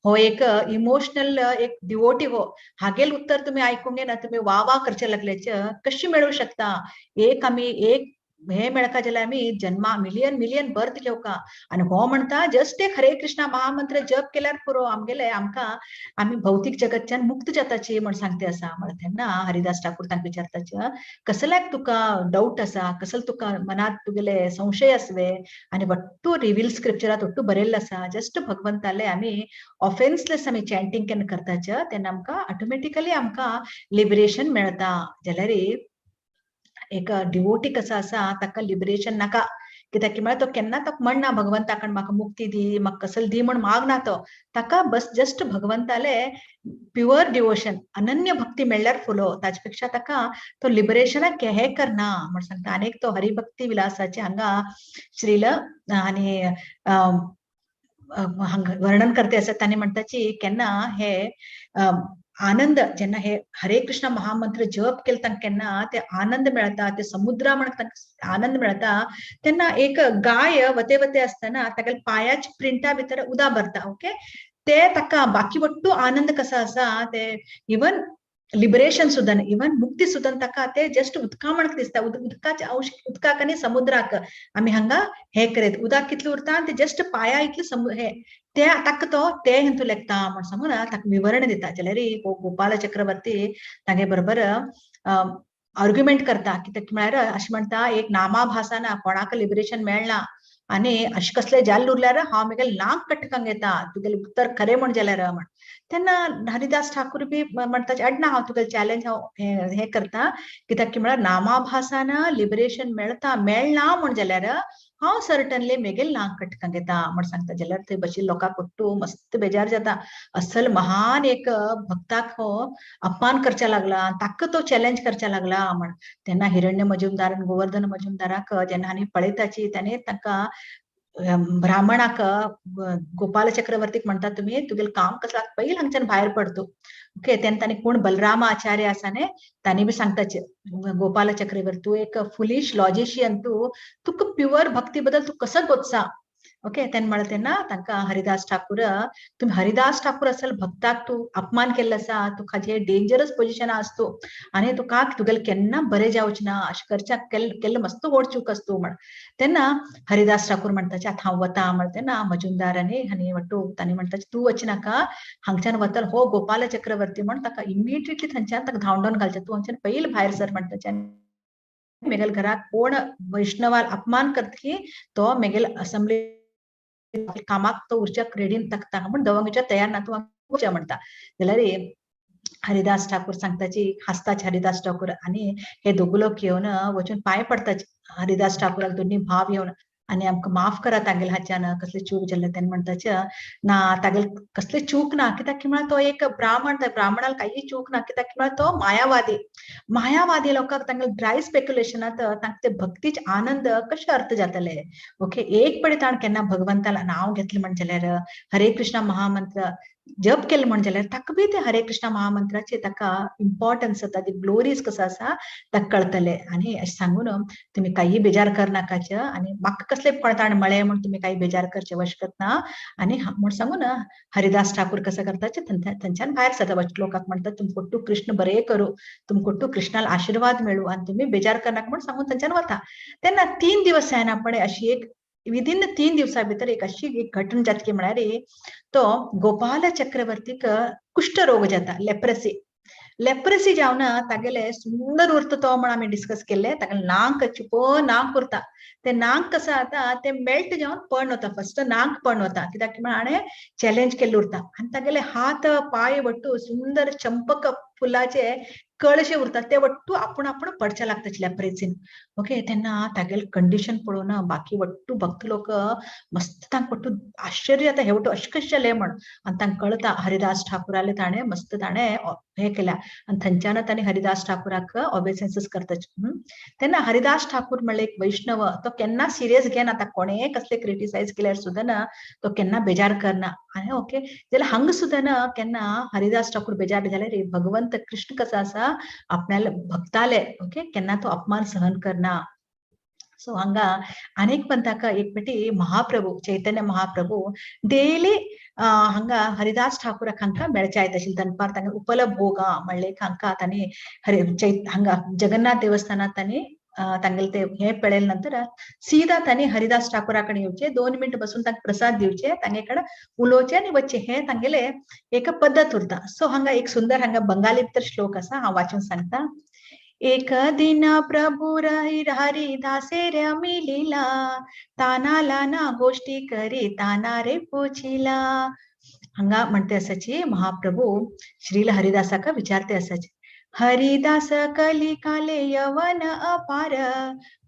हो एक इमोशनल एक डिवोटी हो, हागेल उत्तर तुमी आयकूंक घेना तुमी वा वा करचे लागल्याचे कशी मेळूं शकता. एक आमी एक हे मेळका जाल्यार आमी जन्मा मिलियन मिलियन बर्थ घेवका आनी हो म्हणटा जस्ट एक हरे कृष्णा महामंत्र जप केल्यार पुरो आमगेले आमकां आमी भौतीक जगतच्यान मुक्त जाताची म्हण सांगते आसा. म्हण तेन्ना हरिदास ठाकूर तांकां विचारताचे कसल्याक तुका डावट आसा, कसलो तुका मनात तुगेले संशय आसवे आनी वट्टू रिवील स्क्रिप्चरात वट्टू बरयल्लें आसा जस्ट भगवंताले आमी ऑफेन्सलेस आमी चॅन्टींग केन्ना करताचे तेन्ना आमकां ऑटोमॅटिकली आमकां लिबरेशन मेळता. जाल्यार एक डिवोटी कसो आसा ताका लिबरेशन नाका, कित्याक म्हळ्यार तो केन्ना ताका म्हणना भगवंता कडेन म्हाका मुक्ती दी म्हाका कसल दी म्हण मागना तो, ताका बस जस्ट भगवंताले प्युअर डिवोशन अनन्य भक्ती मेळ्ळ्यार फुलो, ताचे पेक्षा ताका तो लिबरेशनाक हे करना म्हण सांगता. आनी एक तो हरिभक्ती विलासाचे हांगा श्रील आनी हांगा वर्णन करते आसा. तांणी म्हणटाची केन्ना हे आनंद जेन्ना हे हरे कृष्ण महामंत्र जप केले तांकां केन्ना ते आनंद मेळता, ते समुद्रा म्हण तांकां आनंद मेळता. तेन्ना एक गाय वते वते आसतना तागेले पांयाच्या प्रिंटा भितर उदक भरता. ओके ते ताका बाकी वट्टू आनंद कसो आसा ते इवन लिबरेशन सुद्दां इवन मुक्ती सुद्दां ताका ते जस्ट उदका म्हण दिसता. उदकाचे अंश उदकाक आनी समुद्राक आमी हांगा हे करीत उदक कितलें उरता ते जस्ट पांया इतले हे ते ताका तो ते हितून लेखता म्हण सांगून ताका विवरण दिता. जाल्यार हो गोपाल चक्रवर्ती तागे बरोबर आर्ग्युमेंट करता कित्याक म्हळ्यार अशें म्हणटा एक नामाभासा ना कोणाक लिबरेशन मेळना आनी अशें कसले जाल्ल उरल्यार हांव म्हगेले नाक कटकांक येता तुगेलें उत्तर खरें म्हण जाल्यार म्हण. तेन्ना हरिदास ठाकूर बी म्हणटा अडना हांव तुगेलें चॅलेंज हांव हे करता कित्याक की म्हळ्यार नामाभासान लिबरेशन मेळता मेळना म्हण जाल्यार हांव सर्टनली मेगेल नाक कटकांक येता म्हण सांगता. जाल्यार थंय बशिल्ले लोकांक वट्टू मस्त बेजार जाता, असल महान एक भक्ताक हो अपमान करच्या लागला ताका तो चॅलेंज करच्या लागला म्हण. तेन्ना हिरण्य मजुमदार आनी गोवर्धन मजुमदाराक जेन्ना आनी पळयताची ताणें तांकां ब्राह्मणाक गोपाल चक्रवर्तीक म्हणटा तुमी तुगेलें काम कसलां पयलीं हांगच्यान भायर पडतो. ओके तेन्ना तांणी कोण बलराम आचार्य आसा न्ही तांणी बी सांगताचे गोपाल चक्रवर्ती तूं एक फुलिश लॉजिशियन तूं तुका प्युअर भक्ती बद्दल तूं कसो गोत्सा. ओके तेन्ना म्हणलें तेन्ना तांकां हरिदास ठाकूर तुमी हरिदास ठाकूर असल भक्ताक तूं अपमान केल्लो आसा, तुका जे डेंजरस पोजिशन आसतो आनी तुका तुगेलें केन्ना बरें जावचें ना अशें करच्याक केल्लें मस्त व्हड चूक आसतो म्हण. तेन्ना हरिदास ठाकूर म्हणटाचे आतां हांव वता म्हण. तेन्ना मजुमदार आनी वट्टू तांणी म्हणटाचे तूं वचनाका हांगच्यान वतल हो गोपाल चक्रवर्ती म्हण ताका इमिडिएटली थंयच्यान ताका धांवडोवन घालचें तूं हांगच्यान पयलीं भायर सर म्हणटाचे. मेगेल घराक कोण वैष्णवाल अपमान करतली तो मेगेल असेंब्ली कामाक तो उरच्याक रेडीन ताका म्हण दवंगच्या तयार ना तूं वचया म्हणटा. जाल्यार हरिदास ठाकूर सांगताची हासताच हरिदास ठाकूर आनी हे दोगू लोक येवन वचून पांय पडताची हरिदास ठाकूराक दोनी भाव येवन. आनी आमकां माफ करा तागेले हाच्यान कसले चूक जाल्ले. तेन्ना म्हणटाचे ना तागेले कसले चूक ना, कित्याक की म्हळ्यार तो एक ब्राह्मण, त्या ब्राह्मणाक काही चूक ना, कित्याक की म्हळ्यार तो मायावादी. मायावादी लोकांक तांगेले ड्राय स्पेक्युलेशनात तांकां ते भक्तीचे आनंद कशे अर्थ जातले. ओके, एक पडे ताण केन्ना भगवंताला नांव घेतलें म्हण जाल्यार हरे कृष्णा महामंत्र जप केलें म्हण जाल्यार ताका बी ते हरे कृष्णा महामंत्राचे ताका इम्पॉर्टन्स ताजी ग्लोरीज कसो आसा ताका कळटले. आनी अशें सांगून तुमी काही बेजार करनाकाचे आनी म्हाका कसले कोण ताणें म्हळें म्हूण तुमी काही बेजार करचे वशकत ना. आनी म्हूण सांगून हरिदास ठाकूर कसो करता थंयच्यान भायर सरता. लोकांक म्हणटा तुमकोट्टू कृष्ण बरें करूं, तुमकोट्टू कृष्णाल आशिर्वाद मेळूं आनी तुमी बेजार करनाका म्हूण सांगून थंयच्यान वता. तेन्ना 3 दिवस जायना फुडें अशी एक विदिन 3 दिवसा भितर एक अशी एक घटना जातकी म्हळ्यार तो गोपाल चक्रवर्तीक कुष्ठरोग जाता, लेप्रसी. लेप्रसी जावन तागेले सुंदर उरता तो म्हण आमी डिस्कस केल्ले. तागेले नाक चिप नाक उरता, ते नाक कसो जाता ते मेल्ट जावन पडून वता, फर्स्ट नाक पडून वता, कित्याक म्हळ्यार हाणें चॅलेंज केल्लें उरता. आनी तागेले हात पांय वट्टू सुंदर चंपक फुलाचे कळशे उरता, ते वट्टू आपूण आपूण पडचे लागता लेप्रेसीन. ओके, तेन्ना तागेले कंडिशन पळोवन बाकी वट्टू भक्त लोक मस्त तांकां वट्टू आश्चर्य जाता, हे वट्टू अशें कशें जालें म्हण. आनी तांकां कळटा हरिदास ठाकुराले ताणें मस्त ताणें हें केल्या आनी थंयच्यान ताणें हरिदास ठाकुराक ऑबेसेन्सीस करता. तेन्ना हरिदास ठाकूर म्हणल्यार एक वैष्णव, तो केन्ना सिरियस घेना, ताका कोणें कसले क्रिटिसायज केल्यार सुद्दां ना तो केन्ना बेजार करना. आनी ओके जाल्यार हांगा सुद्दां ना केन्ना हरिदास ठाकूर बेजार जाल्यार भगवंत कृष्ण कसो आसा आपणाले भक्ताले ओके केन्ना तो अपमान सहन करना. सो हांगा अनेक पंथाक एक पेटी महाप्रभू चैतन्य महाप्रभू डेली हांगा हरिदास ठाकूराक हांकां मेळचे आयत आशिल्ले दनपार तांकां उपलभोगा म्हणले हांकां तांणी हरि हांगा जगन्नाथ देवस्थानात तांणी तांगेले ते हे पळयले नंतर सीधा तांणी हरिदास ठाकूरा कडेन येवचे, 2 मिनट बसून तांकां प्रसाद दिवचे, तांगे कडेन उलोवचे आनी वचचे, हे तांगेले एक पद्दत उरता. सो हांगा एक सुंदर हांगा बंगाली भितर श्लोक आसा, हांव वाचून सांगता. एक दिन प्रभु हरिदासेर मिलिला, तानाला ना गोष्टी करी ताना रे पुछिला. हांगा म्हणते आसाची महाप्रभू श्रील हरिदासाक विचारते आसाचे, हरिदास कली काले यवन अपार,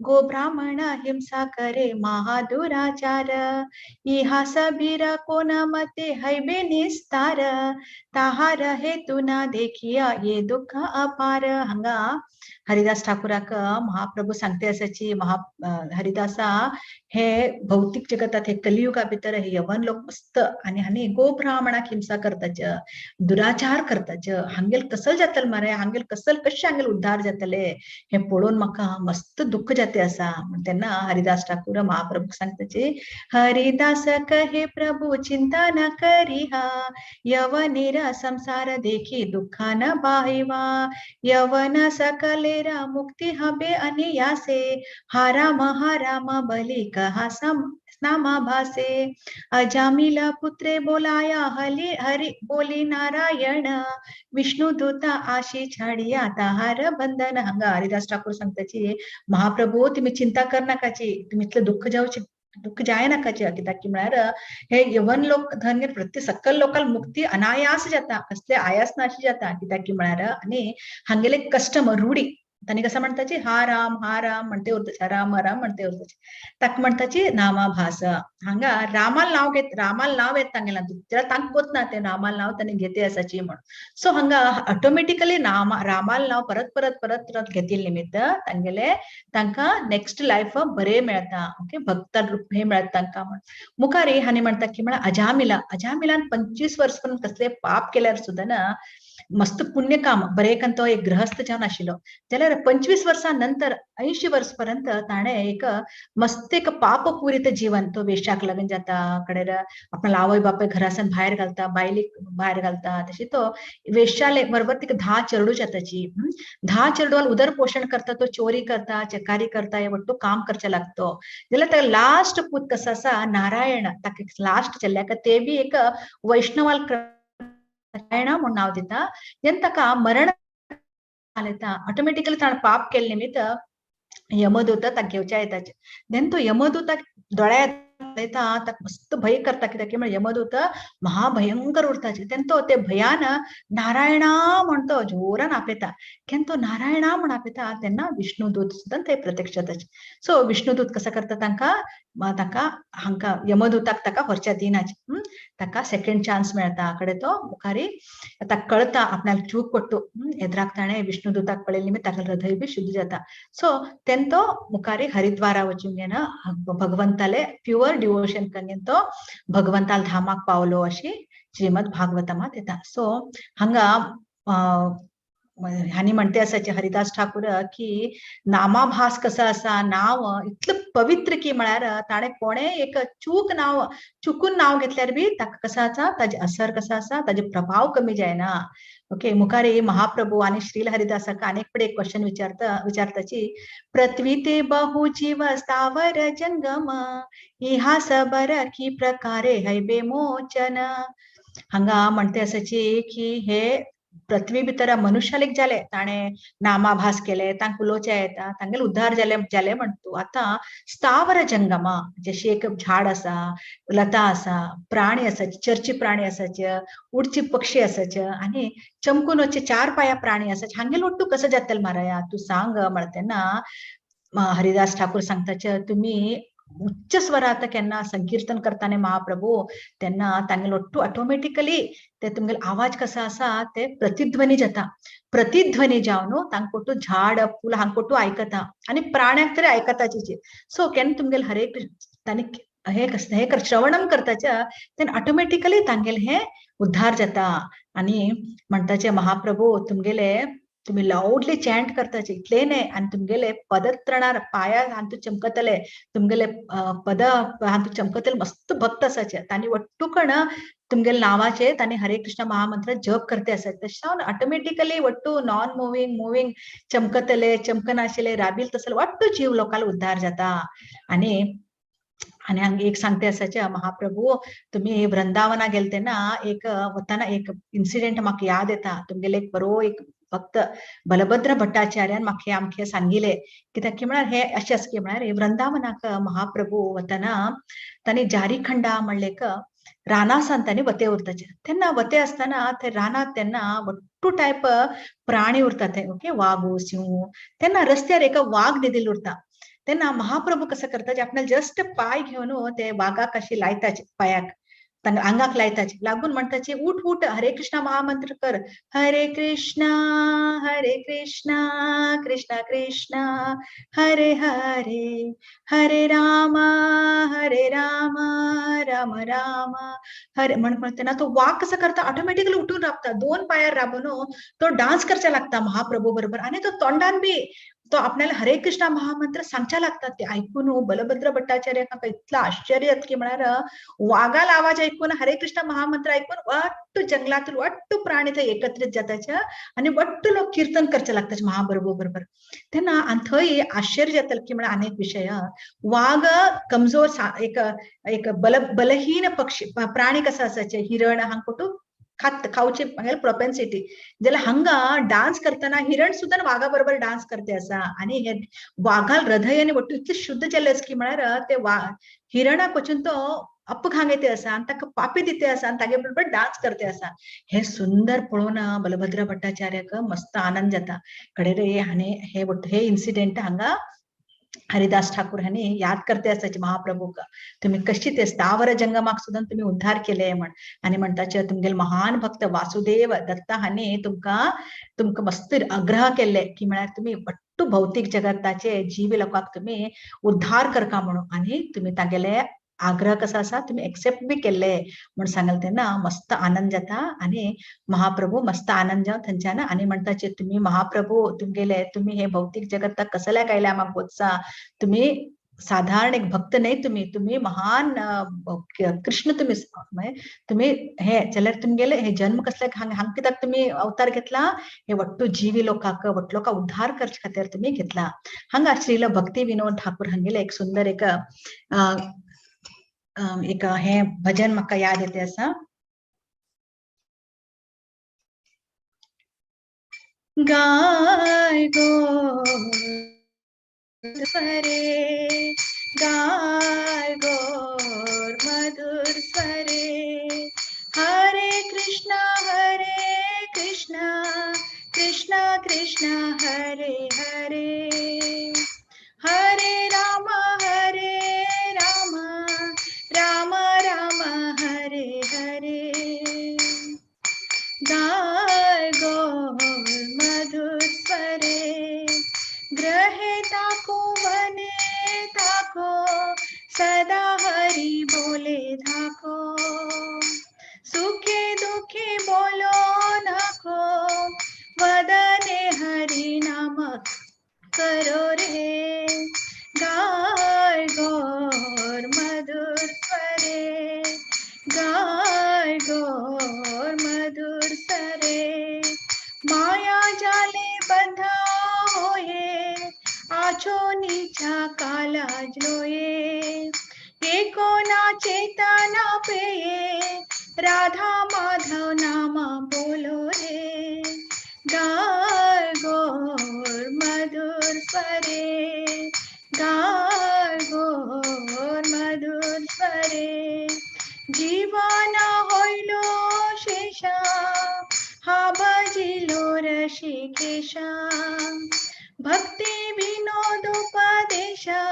गो ब्राह्मण हिंसा करे महादुराचार, इहा सबीर कोन मते हैबे निस्तार, ताहार हेतु ना देखिया ये दुःख अपार. हांगा हरिदास ठाकूराक महाप्रभू सांगते आसाची महा हरिदासा हे भौतिक जगतात हे कलियुगा भितर हे यवन लोक मस्त आनी हांणी गो ब्राह्मणाक हिंसा करताच, दुराचार करताच, हांगेल कसल जातले मरे, हांगेल कसल कशें हांगेल उद्धार जातले हे पळोवन म्हाका मस्त दुःख जाते आसा. तेन्ना हरिदास ठाकूर महाप्रभूक सांगताची, हरिदास कहे प्रभू चिंता न करिहा, यवनेर संसार देखी दुःखा न बाहिवा, यवन सकलेरा मुक्ती हबे अनियासे, हा राम हा राम बली कहा नामा भासे, अजामिला पुत्रे बोलाया हली हरि बोली नारायण, विष्णु दूता आशी छाडिया ताहार बंधन. हांगा हरिदास ठाकूर सांगताची महाप्रभू तुम्ही चिंता करनाकाची, तुम्ही इतलें दुःख जावचे दुःख जायनाकाचे, कित्याक की म्हळ्यार हे यवन लोक धन्य प्रति सकल लोकांक मुक्ती अनायास जाता, कसले आयास नाशी जाता, कित्याक की म्हळ्यार आनी हांगेले कस्टम रूढी तांणी कसं म्हणताची हा राम म्हणते उरताची, राम राम म्हणते उरताची, ताका म्हणताची नामाभास. हांगा रामाल नाव घेत, रामाल नाव येत तांगेला, जाल्यार तांकां कोत ना ते रामाल नाव तांणी घेते आसाची म्हण. सो हांगा ऑटोमॅटिकली नाम रामाल नाव परत परत परत परत घेतील निमित्त तांगेले तांकां नेक्स्ट लायफ बरें मेळता. ओके, भक्त रूप हे मेळता तांकां म्हण. मुखार हांणी म्हणटा की म्हळ्यार अजामिला, अजामिलान 25 वर्स पर्यंत कसले पाप केल्यार सुद्दां ना मस्त पुण्य काम बरें तो एक गृहस्थ जावन आशिल्लो, जाल्यार 25 वर्सां नंतर 80 वर्स पर्यंत ताणें एक मस्त एक पापपूरित जीवन, तो वेश्याक लग्न जाता, कडेर आपणाल्या आवय बापाय घरासान भायर घालता, बायलेक भायर घालता, तशी तो वेश्याले बरोबर तिका 10 चेडू जाताची, 10 चेडवान उदर पोषण करता, तो चोरी करता, चकारी करता, हे वट्टू काम करचें लागतो. जाल्यार ताका लास्ट पूत कसो आसा नारायण, ताका लास्ट चेडल्याक ते बी एक वैष्णवाल नारायण म्हूण नांव दिता. जेन्ना ताका मरण येता ऑटोमॅटिकली ताणें पाप केल्ले निमित्त यमदूत ताका घेवच्या येताचे. देन तो यमदूताक दोळ्या पळयता ताका मस्त भंय करता, कित्याक म्हळ्यार यमदूत महाभयंकर उरता. तेन्ना तो ते भयान नारायणा म्हण तो जोरान आपयता. केन्ना तो नारायणा म्हण आपयता तेन्ना विष्णुदूत सुद्दां ते प्रत्यक्ष जाता. सो विष्णुदूत कसो करता तांकां ताका हांकां यमदूताक ताका व्हरच्या दिनाच, ताका सेकंड चान्स मेळता. कडे तो मुखारी ताका कळता आपणाक चूक पडटू, एद्राक ताणें विष्णुदूताक पळयले निमित्त ताका हृदय बी शुद्ध जाता. सो तेन्ना तो मुखारी हरिद्वारा वचून घेना भगवंताले प्युअर डिवोशन करून तो भगवंताल धामाक पावलो अशी श्रीमद भागवतमात येता. सो हांगा हांणी म्हणते आसाचे हरिदास ठाकूर की नामाभास कसो आसा, नांव इतलें पवित्र की म्हळ्यार ताणें कोणें एक चूक नांव चुकून नांव घेतल्यार बी ताका कसो आसा ताजे असर कसो आसा ताजे प्रभाव कमी जायना. ओके, मुखार महाप्रभू आनी श्रील हरिदासाक आनीक फुडें एक क्वेश्चन विचारताची, पृथ्वी ते बहु जीव स्थावर जंगम इहा सबर की प्रकारे हैबे मोचन. हांगा म्हणते आसाची की हे पृथ्वी भितर मनुष्यालेक जाले ताणें नामाभास केले, तांकां उलोवचें येता, तांगेले उद्धार जाले जाले म्हणटू. आतां स्थावर जंगमा जशी एक झाड आसा, लता आसा, प्राणी आसा, चरची प्राणी आसाचे, उडची पक्षी आसाचे आनी चमकून वचचे चार पाया प्राणी आसाचे, हांगेले ಒಟ್ಟು कसो जातले माराया तूं सांग म्हणटा तेन्ना हरिदास ठाकूर सांगताचे तुमी उच्च स्वरात केन्ना संकीर्तन करताने महाप्रभू तेन्ना तांगेले ಒಟ್ಟು ऑटोमॅटिकली ते तुमगेले आवाज कसो आसा ते प्रतिध्वनी जाता. प्रतिध्वनी जावन तांकां झाड फूल हांकां आयकता आनी प्राण्याक तरी आयकता. सो केन्ना तुमगेले हरे तांणी हे हे श्रवणम करताचे तेन्ना ऑटोमॅटिकली तांगेले हे उद्धार जाता. आनी म्हणटाचे महाप्रभू तुमगेले तुम्ही लाऊडली चॅन्ट करताचे इतले न्हय आनी तुमगेले पदत्रणार पाया हातूंत चमकतले, तुमगेले पद हातूंत चमकतले मस्त भक्त आसाचे तांणी वट्टूकण तुमगेले नांवाचे तांणी हरे कृष्ण महामंत्र जप करते आसात. तशें जावन ऑटोमॅटिकली वट्टू नॉन मुवींग मुवींग चमकतले चमकनाशिल्ले राबील तसले वट्टू जीव लोकांक उद्धार जाता. आनी आनी हांगा एक सांगते आसाचे महाप्रभू तुम्ही वृंदावना गेले तेन्ना एक वतना एक इन्सिडेंट म्हाका याद येता. तुमगेले एक बरो एक भक्त बलभद्र भट्टाचार्यान म्हाका आमकां सांगिले, कित्याक की म्हळ्यार हे अशें आसा की म्हळ्यार वृंदावनाक महाप्रभू वतना तांणी जारीखंडा म्हणले एक रानासान तांणी वते उरताचे. तेन्ना वते आसतना ते रानांत तेन्ना वट्टू टायप प्राणी उरता ते, ओके, वागू सिंह. तेन्ना रस्त्यार एका वाग न्हिदिल्लो उरता. तेन्ना महाप्रभू कसो करता आपणाक जस्ट पाय घेवन ते वागाक अशी लायताचे, पायाक आंगाक लायताचे, लागून म्हणटाचे उठ उठ हरे कृष्णा महामंत्र कर, हरे कृष्णा कृष्णा कृष्णा हरे हरे, हरे राम राम राम हरे म्हण तेन्ना तो वाग कसो करता ऑटोमॅटिकली उठून राबता, दोन पायार राबून तो डान्स करचा लागता महाप्रभू बरोबर. आनी तो तोंडान बी तो आपल्याला हरे कृष्णा महामंत्र सांगच्या लागतात. ते ऐकून बलभद्र भट्टाचार्य इतलं आश्चर्य की म्हळ्यार वागाला आवाज ऐकून हरे कृष्ण महामंत्र ऐकून वट्टू जंगलातून वट्टू प्राणी थंय एकत्रित जाताचे आनी वट्टू लोक कीर्तन करचे लागतात महाप्रभू बरोबर. तेन्ना आनी थंय आश्चर्य जातले की म्हळ्यार अनेक विशय वाग कमजोर एक एक बलहीन पक्षी प्राणी कसो आसाचे, हिरण हांकां खात खावची प्रोपेन्सिटी, जाल्यार हांगा डान्स करतना हिरण सुद्दां वागा बरोबर डान्स करते आसा. आनी हे वागाल हृदय आनी वट्टू इतलें शुद्ध जाल्लें आसा की म्हळ्यार ते हिरणाक वचून तो अपघांगेते आसा आनी ताका पापी दिते आसा आनी तागे बरोबर डान्स करते आसा. हे सुंदर पळोवन बलभद्र भट्टाचार्याक मस्त आनंद जाता. कडे रे आनी हे हे इन्सिडेंट हांगा हरिदास ठाकूर हांणी याद करते आसाचे महाप्रभूक, तुम्ही कशी ते स्थावर जंगमाक सुद्दां तुम्ही उद्धार केले म्हण. आनी म्हणटाचे तुमगेले महान भक्त वासुदेव दत्ता हांणी तुमकां तुमकां मस्त आग्रह केल्ले की म्हळ्यार तुम्ही वट्टू भौतीक जगताचे जीवी लोकांक तुम्ही उद्धार करका म्हणून, आनी तुम्ही तागेले आग्रह कसा आसा तुम्ही एक्सेप्ट बी केल्ले म्हण सांगले तेन्ना मस्त आनंद जाता. आनी महाप्रभू मस्त आनंद जावन थंयच्यान आनी म्हणटाचे तुम्ही महाप्रभू तुमगेले तुम्ही हे भौतीक जगताक कसल्याक आयल्या म्हाका बोधसा, तुम्ही साधारण एक भक्त न्हय, तुम्ही तुम्ही महान कृष्ण तुम्ही, तुम्ही हे जाल्यार तुमगेले हे जन्म कसल्याक हांग हांग कित्याक तुम्ही अवतार घेतला, हे वट्टू जीवी लोकांक वट्टू लोकांक उद्धार करचे खातीर तुम्ही घेतला. हांगा श्रील भक्ती विनोद ठाकूर हांगेले एक सुंदर एक एक हे भजन म्हाका याद येते आसा. गाय गो परे गाय गौर मधुर स्वरे। हरे कृष्णा हरे कृष्णा कृष्णा कृष्णा हरे हरे, हरे राम हरे राम राम राम हरे हरे। गाय गौर मधुर स्वरे। ग्रहे ताको वने ताको, सदा हरि बोले धाको। सुखे दुखे बोलो नाको, वदने हरि नाम करो रे। गाय गौर मधुर स्वरे, गाय गौर मधुर सरे। माया जाले बंधा होये, आछो नीचा काला जलोये। एको ना चेतना पेये, राधा माधव नाम बोलो रे। गाय गौर मधुर स्वरे, गाय गौर मधुर स्वरे। जीवन होइलो शेषा, हा भजिलो ऋषिकेशा। भक्ति विनोद उपदेशा,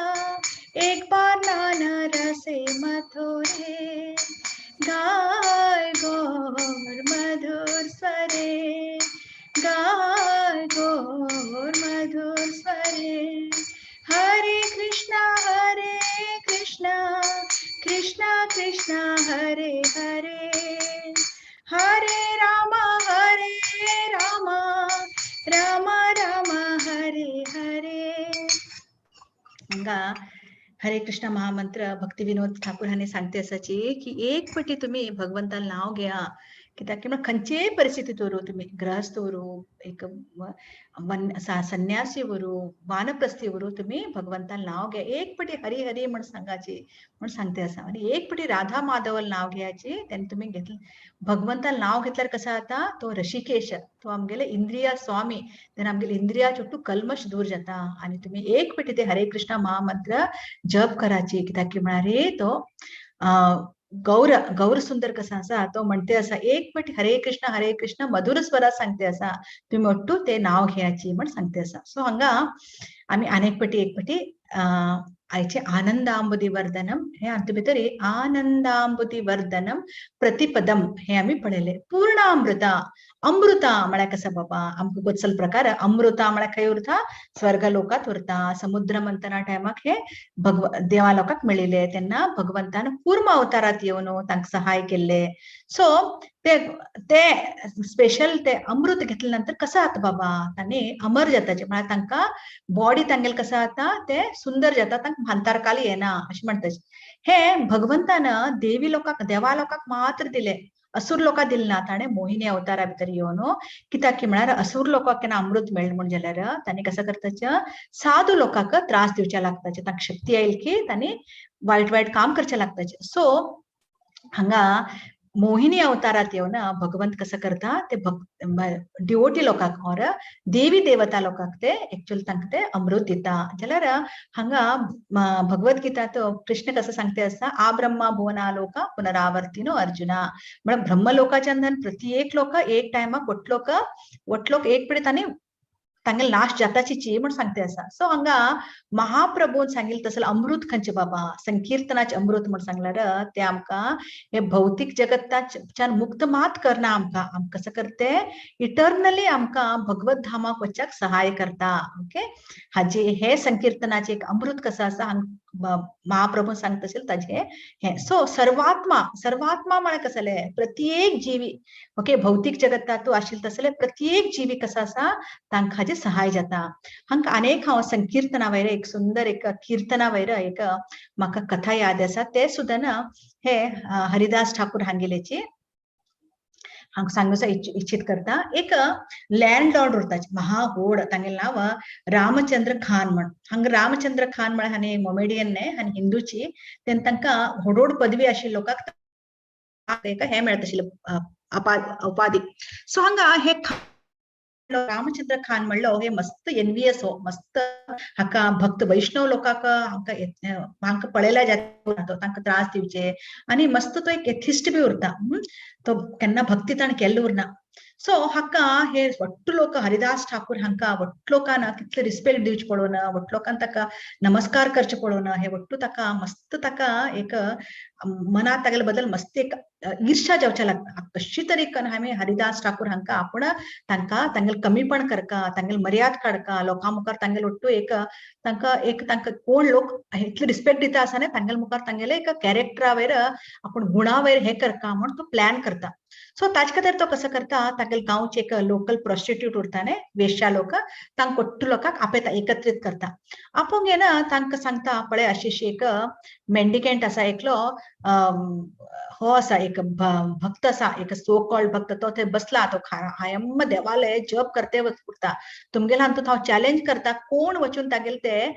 एक बार नाना रसे मथुरे। गाय गौर मधुर स्वरे, गाय गौर मधुर स्वरे। हरे कृष्णा हरे कृष्णा कृष्णा कृष्णा हरे हरे, हरे राम हरे राम राम राम हरे हरे। हांगा हरे कृष्ण महामंत्र भक्ती विनोद ठाकूर हांणी सांगते आसाची की एक पटी तुमी भगवंतान नांव घेया, कित्याक की म्हणल्यार खंयचेय परिस्थितीत व्हरू, तुमी गृहस्थ व्हरू, एक संन्यासी व्हरू, वानप्रस्थी व्हरू, तुमी भगवंतान नांव घे, एक पटी हरी हरी म्हण सांगाची म्हण सांगते आसा. आनी एक पटी राधा माधवल नांव घेयाची, तेन्ना तुमी घेतले भगवंतान नांव घेतल्यार कसो जाता, तो ऋषिकेश, तो आमगेले इंद्रिया स्वामी, तेन्ना आमगेले इंद्रिया चुट्टू कल्मश दूर जाता. आनी तुमी एक पटी ते हरे कृष्ण महामंत्र जप कराची, कित्याक की म्हळ्यार तो गौर गौर सुंदर कसा आसा तो म्हणते आसा, एक पटी हरे कृष्ण मधुर स्वरात सांगते आसा, तुमी ಒಟ್ಟು ते नांव घेयाची म्हण सांगते आसा. सो हांगा आमी आनेक पटी एक पटी आयचे आनंदांबुदी वर्धनम हे हातूंत भितर आनंदांबुदी वर्धनम प्रतिपदम हे आमी पळयले. पूर्णामृता, अमृता म्हळ्यार कसो बाबा, आमकां गोत्सल प्रकार अमृता म्हळ्यार खंय उरता, स्वर्ग लोकांत उरता. समुद्र मंथना टायमाक हे देवा लोकांक मेळिल्ले, तेन्ना भगवंतान कूर्म अवतारात येवन तांकां सहाय केल्ले. सो ते स्पेशल ते अमृत घेतले नंतर कसं जाता बाबा, तांणी अमर जाताचे, म्हळ्यार तांकां बॉडी तांगेले कसं जाता, ते सुंदर जाता, तांकां म्हांतारकाल येना अशें म्हणटा. हे भगवंतान देवी लोकांक, देवा लोकांक मात्र दिले, असुर लोकांक दिले ना. ताणें मोहिनी अवतारा भितर येवन कित्याक की म्हळ्यार असुर लोकांक केन्ना अमृत मेळ्ळें म्हूण जाल्यार तांणी कसं करताचे, साधू लोकांक त्रास दिवचे लागताचे, तांकां शक्ती आयली की तांणी वायट वायट काम करचें लागताचे. सो हांगा मोहिनी अवतारात येवन भगवंत कसं करता, ते डिवोटी लोकांक और देवी देवता लोकांक ते एक्चुअल तांकां ते अमृत दिता. जाल्यार हांगा भगवद गीतात कृष्ण कसं सांगते आसा, आ ब्रह्मा भुवना लोका पुनरावर्तिनो अर्जुना, म्हळ्यार ब्रह्मलोकाच्या अंदर प्रत्येक लोक एक टायमाक वटलोक वटलोक एक पिढी तांणी तांगेले नाश जाताची म्हण सांगते आसा. सो हांगा महाप्रभून सांगिल्लें तसलें अमृत खंयचें बाबा, संकीर्तनाचें अमृत म्हण सांगल्यार ते आमकां हे भौतीक जगताच्यान मुक्त मात करना, आमकां आमकां कसं करते इटर्नली आमकां भगवत धामाक वचपाक सहाय करता. ओके, हाजे हे संकीर्तनाचें एक अमृत कसं आसा हांग महाप्रभू सांगता आशिल्ले ताजें हें. सो सर्वात्मा, सर्वात्मा म्हळ्यार कसलें, प्रत्येक जीवी, ओके, भौतीक जगतांतू आशिल्ले तसले प्रत्येक जीवी कसो आसा तांकां हाजें सहाय जाता. हांकां आनेक हांव संकीर्तना वयर एक सुंदर एक किर्तना वयर एक म्हाका कथा याद आसा, ते सुद्दां ना हे हरिदास ठाकूर हांगेल्याची हांव सांगूचा इच्छित करता. एक लँडलॉर्ड उरता महाहोड, तांगेलें नांव रामचंद्र खान म्हण. हांगा रामचंद्र खान म्हळ्यार हांणी मोमेडियन न्हय, आनी हिंदूची, तेन्ना तांकां व्हड पदवी आशिल्ल्या लोकांक हे मेळत आशिल्लें उपाधी. सो हांगा हे रामचंद्र खान म्हणलो हे मस्त एनवीएस हो, मस्त हाका भक्त वैष्णव लोकांक हांकां पळयल्या जाता, तांकां त्रास दिवचे आनी मस्त तो एक एथिस्ट बी उरता, तो केन्ना भक्ती ताणें केल्लो उरना. सो हाका हे वट्टू लोक हरिदास ठाकूर हांकां वट्टू लोकांना कितले रिस्पेक्ट दिवचे पळोवन, वट्टू लोकांक ताका नमस्कार करचे पळोवन, हे वट्टू ताका मस्त ताका एक मनात तागेले बद्दल मस्त एक ईर्षा जावच्या लागता. कशी तरी हांवें हरिदास ठाकूर हांकां आपूण तांकां तांगेले कमीपण करका, तांगेले मर्याद काडका, लोकां मुखार तांगेले वट्टू एक तांकां एक तांकां कोण लोक इतले रिस्पेक्ट दिता आसा न्ही तांगेले मुखार तांगेले एक कॅरेक्टरा वयर आपूण गुणा वयर हे करका म्हूण तो प्लॅन करता. सो ताजे खातीर तो कसो करता, तागेले गांवचे एक लोकल प्रोस्टिट्यूट उरता न्ही, वेश्या लोक, तांकां वट्टू लोकांक आपयता, एकत्रीत करता. आपूण घेना तांकां सांगता पळय अशी अशी एक मेंडिकेंट आसा एकलो, हो आसा एक भक्त आसा, एक सो कॉल्ड भक्त, तो थंय बसला, तो हायम्म देवालय जप करते उरता, तुमगेले हातूंत हांव चॅलेंज करता कोण वचून तागेले ते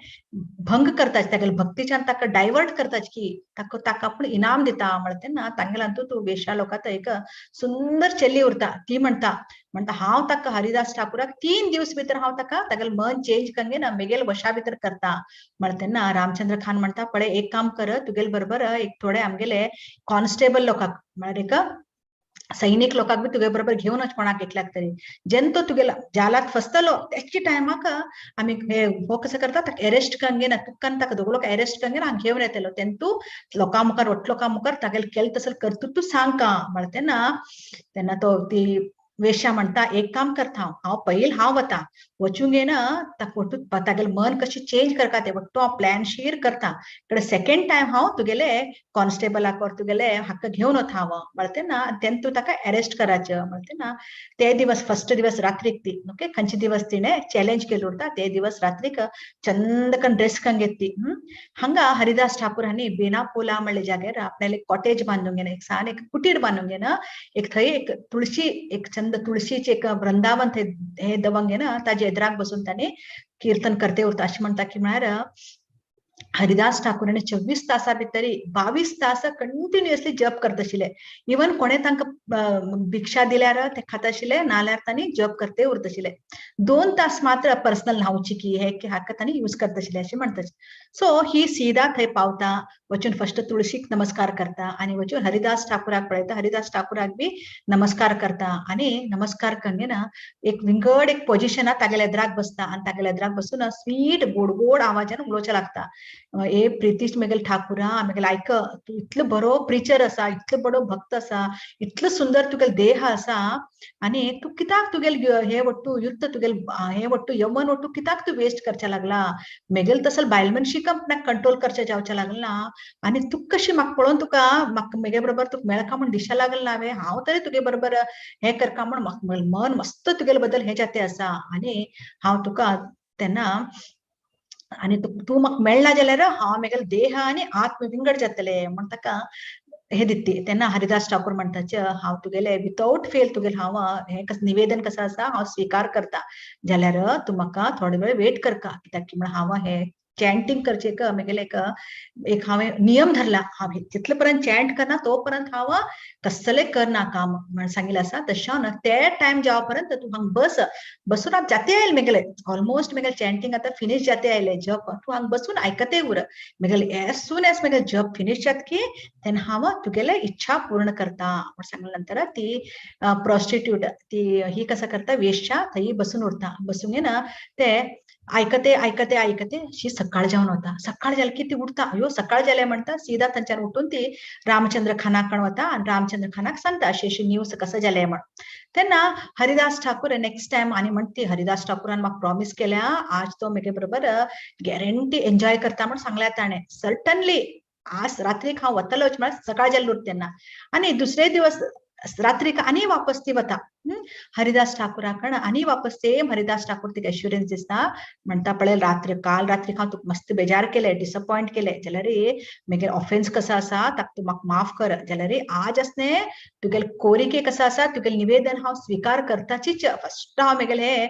भंग करता, तागेले भक्तीच्यान ताका डायवर्ट करता की ताका ताका आपूण इनाम दिता म्हणटा तेन्ना तांगेले हातूंत तूं वेश्या लोकांत एक सुंदर चली उरता, ती म्हणटा म्हणटा हांव ताका हरिदास ठाकूराक 3 दिवस भितर हांव ताका तागेले मन चेंज करगे ना मेगेल वशा भितर करता म्हणटा तेन्ना रामचंद्र खान म्हणटा पळय एक काम कर, तुगेले बरोबर एक थोडे आमगेले कॉन्स्टेबल लोकांक म्हळ्यार एक सैनिक लोकांक बी तुगे बरोबर घेवन वच कोणाक एकल्याक तरी, जेन्ना तो तुगेलो जालाक फसतलो त्याची टायमाक आमी हे हो कसो करता ताका एरेस्ट करगे ना, तुका ताका दोग लोक एरेस्ट करगे ना हांगा घेवन येतलो, तेन्ना तूं लोकां मुखार वट्ट लोकां मुखार तागेले केलें तसलें करतूच तूं सांग का म्हणटा तेन्ना तेन्ना तो ती वेश्या म्हणटा एक काम करता हांव, हांव पयलीं हांव वता वचूंक येना ताका वट्टू तागेलें मन कशें चेंज करता तें वट्टू हांव प्लॅन शेर करता, इकडे सेकेंड टायम हांव तुगेले कॉन्स्टेबलाक or तुगेले हाका घेवन वता हांव म्हणटा तेन्ना तेन्ना तूं ताका एरेस्ट करायचें म्हणटा तेन्ना ते दिवस फर्स्ट दिवस रात्रीक ती ओके खंयचे दिवस तिणें चॅलेंज केलें उरता ते दिवस रात्रीक चंदकन ड्रेस करून घेतली. हांगा हरिदास ठाकूर हांणी बेनापोला म्हणले जाग्यार आपल्याले कॉटेज बांदूंक घेना, एक सान एक कुटीर बांदूंक घेना, एक थंय एक तुळशी एक चंद तुळशीचे एक वृंदावन थंय हे दवंग ना ताजे एदराक बसून ताणें कीर्तन करते उरता. अशें म्हणटा की म्हळ्यार हरिदास ठाकूर हाणें 24 तासां भितर 22 तास कंटिन्युअसली जप करत आशिल्ले. इवन कोणें तांकां भिक्षा दिल्यार ते खात आशिल्ले, नाल्यार तांणी जप करते उरत आशिल्ले. 2 तास मात्र पर्सनल न्हांवची की हे की हाका तांणी यूज करत आशिल्ले अशें म्हणटा. सो ही सीधा थंय पावता, वचून फर्स्ट तुळशीक नमस्कार करता आनी वचून हरिदास ठाकूराक पळयता, हरिदास ठाकूराक बी नमस्कार करता आनी नमस्कार करना ना एक विंगड एक पोजिशनात तागेल्या एदराक बसता आनी तागेल्या एदराक बसून स्वीट गोड गोड आवाजान उलोवचें लागता. ए प्रितीश मेगेल ठाकुरा मेगेल आयक, तूं इतलो बरो प्रिचर आसा, इतलो बरो भक्त आसा, इतलो सुंदर तुगेलो देह आसा आनी तूं कित्याक तुगेल हे वट्टू युद्ध तुगेल हे वट्टू यवन वट्टू कित्याक तूं वेस्ट करचें लागला, मेगेल तसल बायल मनशीक आपणाक कंट्रोल करचें जावचें लागला आनी तूं कशी म्हाका पळोवन तुका म्हाका मेगे बरोबर तुका मेळका म्हूण दिशा लागल ना वे, हांव तरी तुगे बरोबर हे करका म्हूण म्हाका मन मस्त तुगेले बद्दल हे जाते आसा आनी हांव तुका तेन्ना आनी तूं म्हाका मेळना जाल्यार हांव मेगेले देह आनी आत्म विंगड जातले म्हूण ताका हे दित्ती. तेन्ना हरिदास ठाकूर म्हणटाचे हांव तुगेले विथआउट फेल तुगेले हांव हे निवेदन कसो आसा हांव स्विकार करता, जाल्यार तूं म्हाका थोडो वेळ वेट करका, कित्याक की म्हण हांव हे चॅन्टिंग करचे एक मेगेले एक एक हांवें नियम धरला, हांव जितले पर्यंत चॅन्ट करना तो पर्यंत हांव कसलें करना काम म्हण सांगिल्लें आसा. तशें हांव ते टायम जाव पर्यंत तूं हांगा बस, बसून हांव जाते आयलें मेगेले ऑलमोस्ट मेगेले चॅन्टिंग आतां फिनीश जाते आयलें जप, तूं हांगा बसून आयकते उर मेगेले एज सून एज मेगेले जप फिनीश जातकी तेन्ना हांव तुगेले इच्छा पूर्ण करता म्हण सांगले. नंतर ती प्रोस्टिट्यूट ती ही कसं करता वेश्या थंय बसून उरता, बसून येना ते आयकते आयकते आयकते अशी सकाळ जावन वता. सकाळ जाली की ती उठता, अयो सकाळ जाले म्हणटा, सीधा थंयच्यान उठून ती रामचंद्र खानाक वता आनी रामचंद्र खानाक सांगता अशी अशी न्यूज कसं जालें म्हण. तेन्ना हरिदास ठाकूर नेक्स्ट टायम आनी म्हणटी हरिदास ठाकूरान म्हाका प्रॉमीस केल्या आज तो म्हगे बरोबर गॅरंटी एन्जॉय करता म्हण सांगल्या ताणें, सर्टनली आज रात्रीक हांव वतलोच म्हळ्यार सकाळ जाल्लो तेन्ना. आनी दुसरे दिवस रात्रीक आनी वापस ती वता हरिदास ठाकूराकण आनी वापस सेम हरिदास ठाकूर तिका एश्युरन्स दिसता म्हणटा पळय रात्र काल रात्रीक हांव तुका मस्त बेजार केले, डिसअपॉयंट केले, जाल्यार मेगेले ऑफेन्स कसो आसा ताका तूं म्हाका माफ कर, जाल्यार आज आसने तुगेले कोरिके कसो आसा तुगेले निवेदन हांव स्विकार करताचीच, फर्स्ट हांव मेगेले हे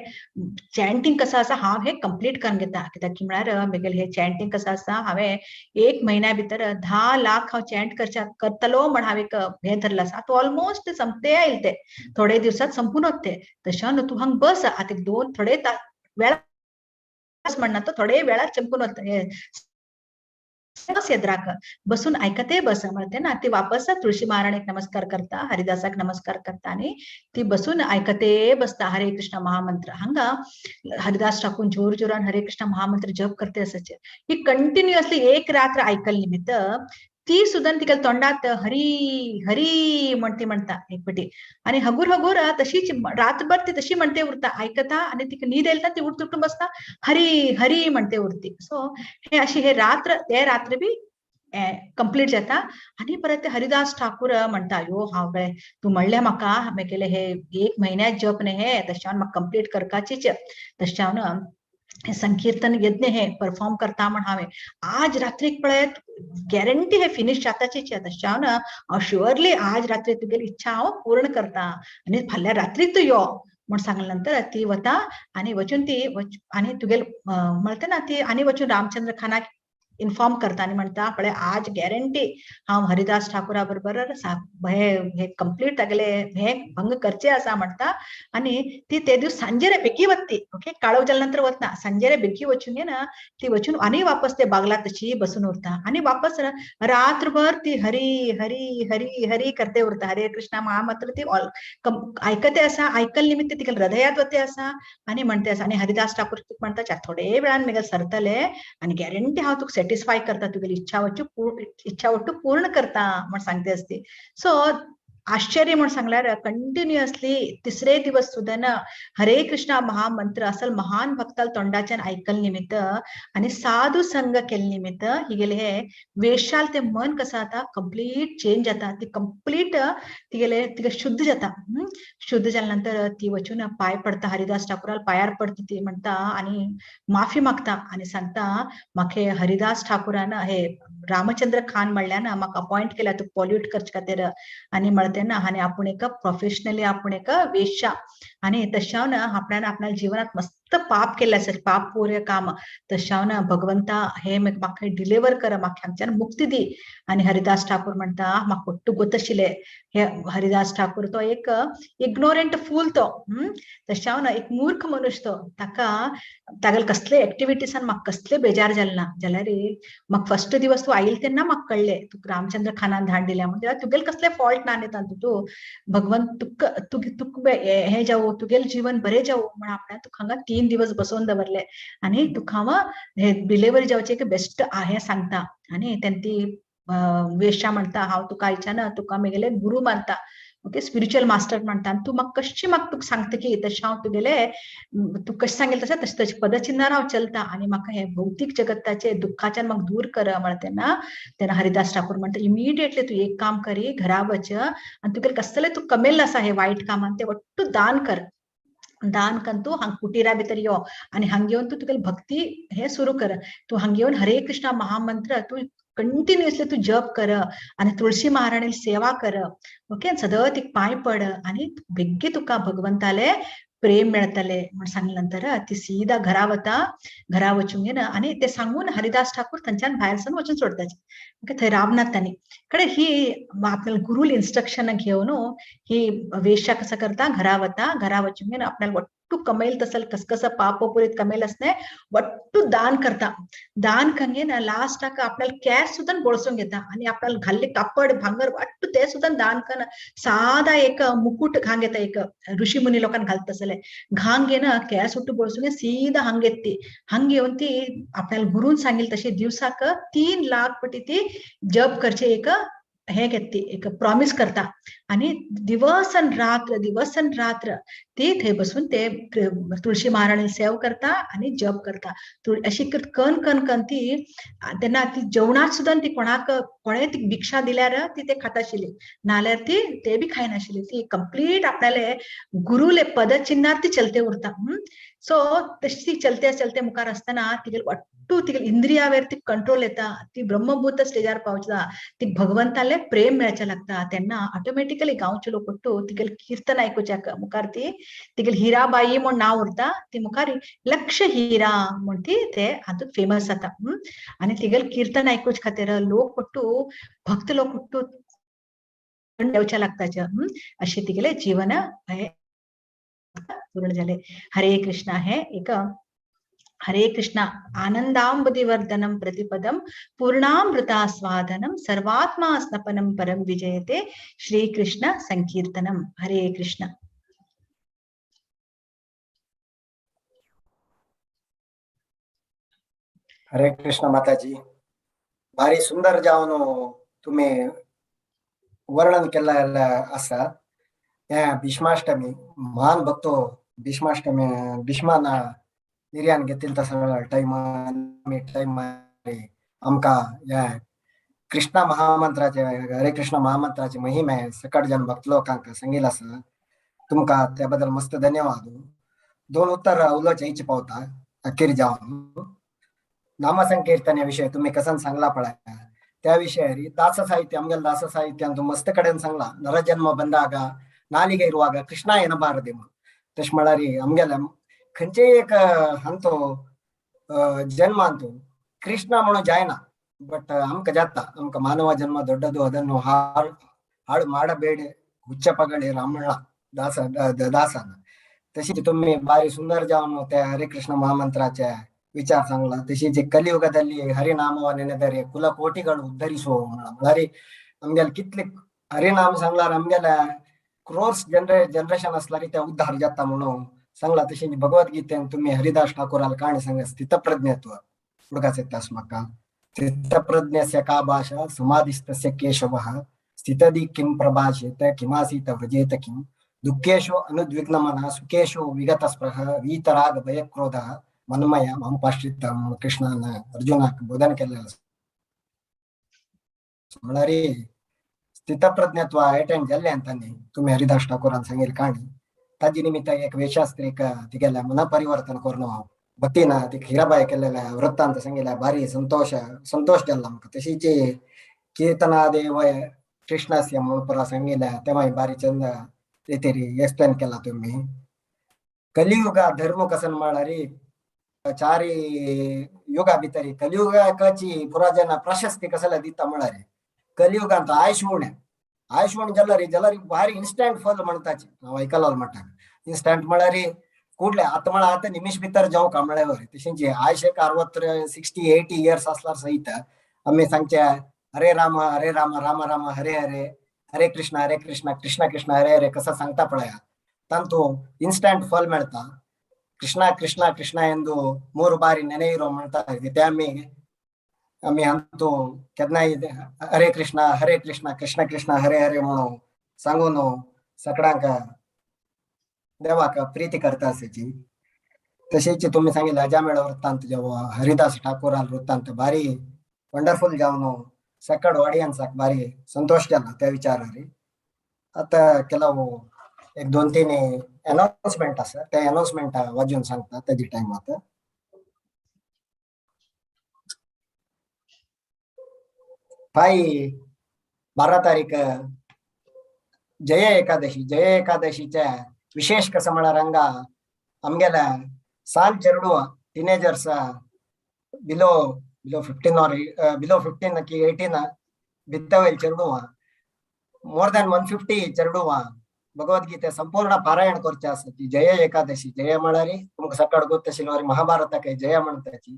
चॅन्टिंग कसो आसा हांव हे कंप्लीट करून घेता, कित्याक की म्हळ्यार मेगेले हे चॅन्टिंग कसो आसा हांवें 1 म्हयन्या भितर 10 लाख हांव चॅन्ट करतलो म्हण हांव एक हे धरला आसा, आतां ऑलमोस्ट सोमते आयले ते थोडे दिवसांत दिवसात संपून वते. तशें तूं हांग बस आतां दोन थोडे वेळा म्हणना तो थोडे वेळात चमकून वता, बस येद्राक बसून ऐकते बस म्हणते ना. ती वापस तुळशी महाराणीक नमस्कार करता, हरिदासाक नमस्कार करता आणि ती बसून ऐकते बसता हरे कृष्ण महामंत्र. हांगा हरिदास ठाकूर जोर जोरान हरे कृष्ण महामंत्र जप करते असायचे. ही कंटिन्युअसली एक रात्र ऐकल निमित्त ती सुद्धा तिका तोंडात हरी हरी म्हणते म्हणता एकपटी आणि हगूर हगूर तशीच रातभर ती तशी म्हणते उरता ऐकता आणि तिका न्हीद येयला ती उठून उठून बसता हरी हरी म्हणते उरती. सो हे अशी हे रात्र ते रात्र बी कंप्लीट जाता. आणि परत ते हरिदास ठाकूर म्हणता यो हांव कळ्ळें तूं म्हणलें म्हाका हांवें केलें हे एक म्हयन्यात जप न्ही हे तशें हांव म्हाका कंप्लीट करपाचीच, तशें हांव संकीर्तन यज्ञ हे परफॉर्म करता म्हण हांवें आज रात्रीक पळयत गॅरंटी हे फिनिश जाताचीच, तशें हांव हांव शुअरली आज रात्री तुगेली इच्छा हांव पूर्ण करता आनी फाल्यां रात्रीक तूं यो म्हण सांगले नंतर ती वता आनी वचून ती आनी तुगेल म्हणटा ना ती आनी वचून रामचंद्र खानाक इन्फॉर्म करता आनी म्हणटा पळय आज गॅरंटी हांव हरिदास ठाकुरा बरोबर हे हे कंप्लीट तागेले हे भंग करचे आसा म्हणटा. आनी ती ते दीस सांजेरे बेगी वत्ती, ओके काळोख जाल्या नंतर वतना सांजेरे बेगी वचून ना ती वचून आनी वापस ते बागला तशी बसून उरता आनी वापस रात्रभर ती हरी हरी हरी हरी करते उरता. हरे कृष्णा महामंत्र ती आयकते आसा, आयकल निमित्त तिका हृदयात वते आसा आनी म्हणते आसा. आनी हरिदास ठाकूर म्हणटा थोडे वेळान मेगेल सरतले आनी गॅरंटी हांव तुका सॅटिस्फाय करता, तुगेली इच्छा इच्छा वट्टू पूर्ण करता म्हण सांगते असते. सो आश्चर्य म्हण सांगल्यार कंटिन्युअसली तिसरे दिवस सुद्धा ना हरे कृष्णा महामंत्र असल महान भक्ताल तोंडाच्यान ऐकल निमित्त आणि साधू संग केले निमित्त ही गेले हे वेशाल ते मन कसं आता कंप्लीट चेंज जाता, ती कंप्लीट ती गेले तिका शुद्ध जाता. शुद्ध जाल्यानंतर ती वचून पाय पडता हरिदास ठाकूराल पायार पडता ती म्हणता आणि माफी मागता आणि सांगता म्हाका हरिदास ठाकूरान हे रामचंद्र खान म्हणल्यान म्हाका अपॉइंट केला तूं पॉल्यूट करचे खातीर आणि म्हणते ना आणि आपण एक प्रोफेशनली आपण एक वेश्या आणि तशावन आपल्यान आपल्या जीवनात मस्त पाप केले आसा, पाप पूर्य काम, तशावन भगवंता हे म्हाका डिलिव्हर कर, म्हाका आमच्यान मुक्ती दी. आणि हरिदास ठाकूर म्हणटा म्हाका ಒಟ್ಟು ಗೊತ್ತशिले हे हरिदास ठाकूर तो एक इग्नोरंट फूल तो, तशावन एक मूर्ख मनुष्य तो, ताका तागेले कसले एक्टिविटीसान म्हाका कसले बेजार जाले ना. जाल्यार म्हाका फर्स्ट दिवस तूं आयल तेन्ना म्हाका कळ्ळें तुका रामचंद्र खानान धाड दिल्या म्हणजे तुगेले कसले फॉल्ट ना न्ही तातूंत, तूं भगवंत तुका तुका हे जावं तुगेले जीवन बरें जावं म्हण आपणाक तुका हांगा 3 दिवस बसोवन दवरले आनी तुका हांव हे डिलिव्हरी जावचें एक बेस्ट हें सांगता. आनी तेन्ना ती वेश्या म्हणटा हांव तुका आयच्यान तुका मेगेले गुरू मानता, ओके स्पिरिच्युअल मास्टर म्हणटा, तूं म्हाका कशी म्हाका तुका सांगता की तशें हांव तुगेले तूं कशें सांगेल तशें तशें तशें पदचिन्हार हांव चलता आनी म्हाका हे भौतीक जगताचे दुःखाच्यान म्हाका दूर कर म्हणटा तेन्ना तेन्ना हरिदास ठाकूर म्हणटा इमिडिएटली तूं एक काम करी घरा वच आनी तुगेले कसलें तूं कमेल्लें आसा हे वायट कामान तें वट्टू दान कर, दान कर तूं हांग कुटिरा भितर यो आनी हांग येवन तूं तुगेली भक्ती हे सुरू कर, तूं हांग येवन हरे कृष्णा महामंत्र तूं कंटिन्युअसली तूं जप कर आनी तुळशी महाराणी सेवा कर, ओके सदां तिका पांय पड आनी बेगीन तुका भगवंताले प्रेम मेळतले म्हण सांगले नंतर ती सीधा घरा वता, घरा वचून ना आनी ते सांगून हरिदास ठाकूर थंयच्यान भायर सरून वचून सोडताचे, ओके थंय रावनात तांणी. कडे ही आपल्याला गुरुल इन्स्ट्रक्शन घेवन ही वेश्या कसं करता घरा वता, घरा वचून आपल्याला वट्टू कमेल तसल कसकस पाप पुरीत कमेल असणे वट्टू दान करता, दान कंगे ना लास्टाक आपल्याला कॅश सुद्धा बोळसून घेता आणि आपल्याला घाल्ले कापड भांगर वट्टू ते सुद्धा दान कर, साधा एक मुकुट घांग घेता एक ऋषी मुनी लोकांना घालत असले घांग घेणं कॅश ಒಟ್ಟು बोळसून सीधा हंग येते, हंग येऊन ती आपल्याला गुरून सांगेल तसे दिवसाक 3 लाख पटी ती जप करचे एक हे घेतली एक प्रॉमिस करता आणि दिवस आणि रात्र दिवस आणि रात्र ती थंय बसून ते तुळशी महाराणी सेव करता आणि जप करता. अशी कन कन कन ती तेन्ना ती जेवणात सुद्धा ती कोणाक कोणे ती भिक्षा दिल्यार ती ते खाताशिल्ली, नाल्यार ती ते बी खायनाशिल्ली. ती कंप्लीट आपल्याले गुरुले पदचिन्हात ती चलते उरता. सो तशी ती चलते चलते मुखार आसतना तिगेले वट्टू तिगेले इंद्रियावेर ती कंट्रोल येता, ती ब्रह्मभूत स्टेजार पावता, ती भगवंताले प्रेम मेळचें लागता. तेन्ना ऑटोमॅटिकली गांवचे लोक वट्टू तिगेले कीर्तन आयकुच्याक मुखार ती तिगेली हिराबाई म्हूण नांव उरता, ती मुखार लक्ष हिरा म्हूण ती ते हातूंत फेमस जाता. आनी तिगेले कीर्तन आयकुचे खातीर लोक वट्टू भक्त लोक वट्टू येवच्या लागताचे. अशें तिगेलें जीवन हे पूर्ण जाले. हरे कृष्णा हे एक हरे कृष्णा आनंदांबुधिवर्धनम प्रतिपदम पूर्णामृतास्वादनम सर्वात्मा स्नपनम परम विजयते श्री कृष्ण संकीर्तनम. हरे कृष्ण. हरे कृष्ण माताजी, भारी सुंदर जावन तुम्ही वर्णन केल्लें आसा. हे भीष्माष्टमी महान भक्तो भीष्माष्टमी भीष्मान निर्यान घेतिल्लो तसो टायम टायम आमकां ह्या कृष्णा महामंत्राचे हरे कृष्ण महामंत्राचे महिमे सकट जन भक्त लोकांक सांगिल्लें आसा. तुमकां त्या बद्दल मस्त धन्यवाद. दोन उत्तर उलोवचें इच्छा पावता अखेर जावन नामसंकीर्तन विषय तुम्ही कसन सांगला पळय त्या विषयारी दास साहित्य आमगेले दास साहित्य मस्त कडेन सांगला. नरजन्म ಬಂದಾಗ ನಾಲಿಗೆ ಇರುವಾಗ ಕೃಷ್ಣ ಎನ್ನಬಾರದೆ. तशें म्हळ्यार आमगेले खंयचेय एक हंतो ಜನ್ಮ ಅಂತೂ ಕೃಷ್ಣ म्हणून जायना, ಬಟ್ ಆಮಕ ಜಾತ ಆಮಕ ಮಾನವ ಜನ್ಮ ದೊಡ್ಡದು, ಅದನ್ನು ಹಾಳು ಹಾಳು ಮಾಡಬೇಡಿ ಹುಚ್ಚ ಪಗಳಿ ರಾಮಣ್ಣ दास दासान. तशी तुम्ही बारी सुंदर जावन त्या हरे कृष्ण महामंत्राचे ವಿಚಾರ सांगला. तशी ಕಲಿಯುಗದಲ್ಲಿ ಹರಿನಾಮವ ನೆನೆದರೆ ಕುಲಕೋಟಿಗಳು ಉದ್ಧರಿಸುವ म्हळ्यार आमगेले कितले हरिनाम सांगल्यार आमगेले क्रोर्स जनरेशन असल्यार ते उद्धार जाता म्हणून सांगला. तशी भगवद्गीतेन तुम्ही हरिदास ठाकूराल काणी सांग स्थितप्रज्ञत्व हुडकाच येता म्हाका. स्थितप्रज्ञस्य का भाषा समाधिस्तस्य केशवः स्थितदि किं प्रभाषेत किमासीत व्रजेत किं दुःखेषु अनुद्विग्नमनः सुखेषु विगतस्पृहः वीतराग भयक्रोधः मन्मय मम पाश्रित कृष्णान अर्जुनाक ಬೋಧನೆ केल्लें. म्हळ्यार स्थितप्रज्ञत्व अटेंड जाल्लें अंतानी तुम्ही हरिदास ठाकूरान सांगिल्लें काणी. ताजे निमित्त एक वेशास्त्रीक तिगेले मन परिवर्तन करून भक्तीन तिका हिराबाय केल्लेले वृत्तांत सांगिल्ले. भारी संतोष संतोष जाल्लो आमकां. तशीच कीर्तनादेव कृष्णस्य म्हणून पुरा सांगिल्लें तेव्हाय भारी चंद रितीर एक्सप्लेन केला तुम्ही. कलियुग धर्म कसन म्हळ्यार चारी युगा भितरी कलियुगाची पुरा जन प्रशस्ती कसले दिता म्हळ्यार कलियुगांत आयुष उणें आयुष उणें जाल्यार जाल्यार भारी इन्स्टंट फल म्हणताची. हांव आयकलो म्हणटा इन्स्टंट म्हळ्यार ಕೂಡ್ಲೆ ಆತ म्हळ्यार आतां निमिष भितर जावं कामळ्यावर. तशेंच आयुष एक 60 80 इयर्स असल्यार सहित आमी सांगचे हरे राम हरे राम राम राम हरे हरे हरे कृष्ण हरे कृष्ण कृष्ण कृष्ण हरे हरे कसं सांगता पळया तांतू इन्स्टंट फल मेळता. ಕೃಷ್ಣ ಕೃಷ್ಣ ಕೃಷ್ಣ ಎಂದು ಮೂರು ಬಾರಿ ನೆನೆಯಿರೋ म्हणता ते आमी आमी ಅಂತೂ केन्नाय हरे कृष्ण हरे कृष्ण कृष्ण कृष्ण हरे हरे म्हणून सांगून सकडांक देवाक प्रीती करता आसाची. तशेंच तुम्ही सांगितलं अजामेळ वृत्तांत जेव्हा हरिदास ठाकूरान वृत्तांत भारी वंडरफुल जावन सकड ऑडियन्साक भारी संतोष जाला त्या विचारार. आता ಕೆಲವು एक दोन तीन अनाउन्समेंट आसा त्या अनाउन्समेंट वाजून सांगता तेजी टायम आता. फाय 12 तारीख जय एकादशी. जय एकादशीच्या विशेष कसं म्हळ्यार हांगा आमगेल्या साल चेडू teenagers below 15 or below 15 की 18 भित्तवयल चेडू मोर दॅन 150 चेडू भगवद्गीते संपूर्ण पारायण करचे आसा. ती जय एकादशी जय म्हळ्यार तुमकां सकाळ गोत महाभारताक जय म्हणताची.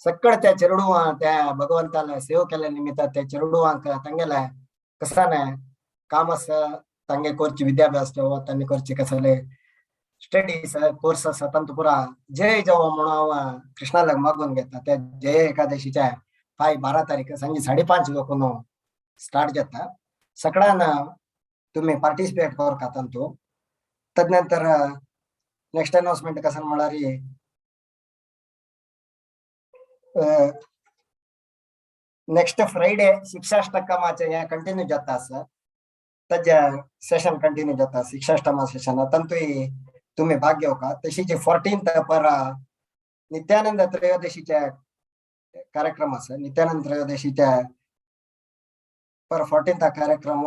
सक्कड त्या चेडवां त्या भगवंताला सेव केल्या निमित्त त्या चेडवांक तांगेले कसाने काम आसा तांगे करची विद्याभ्यास जेव्हा तांणी करचे कसले स्टडीज कोर्स आसा तांतू पुरा जय जेव्हा म्हणून हांव कृष्णाला मागून घेता. त्या जय एकादशीच्या फाय 12 तारीख सांजे 5:30 लोक स्टार्ट जाता. सगळ्यांना तुम्ही पार्टिसिपेट करका तांतू. तदनंतर नेक्स्ट अनाउन्समेंट कसं म्हळ्यार नेक्स्ट फ्रायडे शिक्षाष्टकमाचे हे कंटिन्यू जाता आसा. ताजे सेशन कंटिन्यू जाता शिक्षाष्टमा सेशन तांतूय तुम्ही भाग घेवका. तशीच 14th पर नित्यानंद त्रयोदशीचे कार्यक्रम आसा. नित्यानंद त्रयोदशीच्या पर 14th कार्यक्रम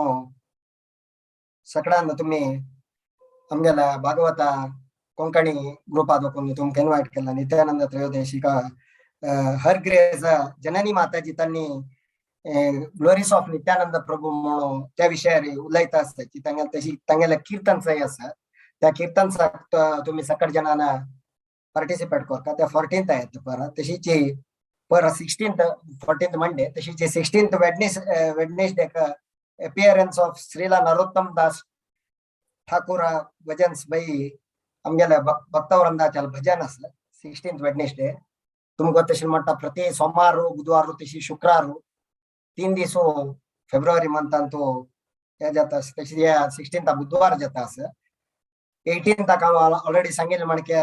सगळ्यांना तुम्ही आमगेल्या भागवता कोंकणी ग्रुपात वचून तुमकां इन्वायट केला. नित्यानंद त्रयोदशी का हर ग्रेस जननी माताजी त्यांनी ग्लोरीज ऑफ नित्यानंद प्रभू म्हणून त्या विषयार उलयता आसता. तांगेले तशी तांगेले कीर्तन सय आसा. त्या कीर्तनसाक तुम्ही सकट जणांना पार्टिसिपेट करता. त्या 14th आहेत परत, तशीच पर 16th 14th Monday, तशीच 16th वेडनेसडेक appearance of Srila Narottam Das Thakura bhajans by आमगेले भक्तवृंदाच्या भजन आसले 16th Wednesday. तुमकां तशें म्हणटा प्रति सोमार, बुधवार तशी शुक्रार 3 दीस फेब्रुवारी मंथान तो हे जाता. तशी 16th बुधवार जाता आसा. 18th हांव ऑलरेडी सांगिल्लें म्हणके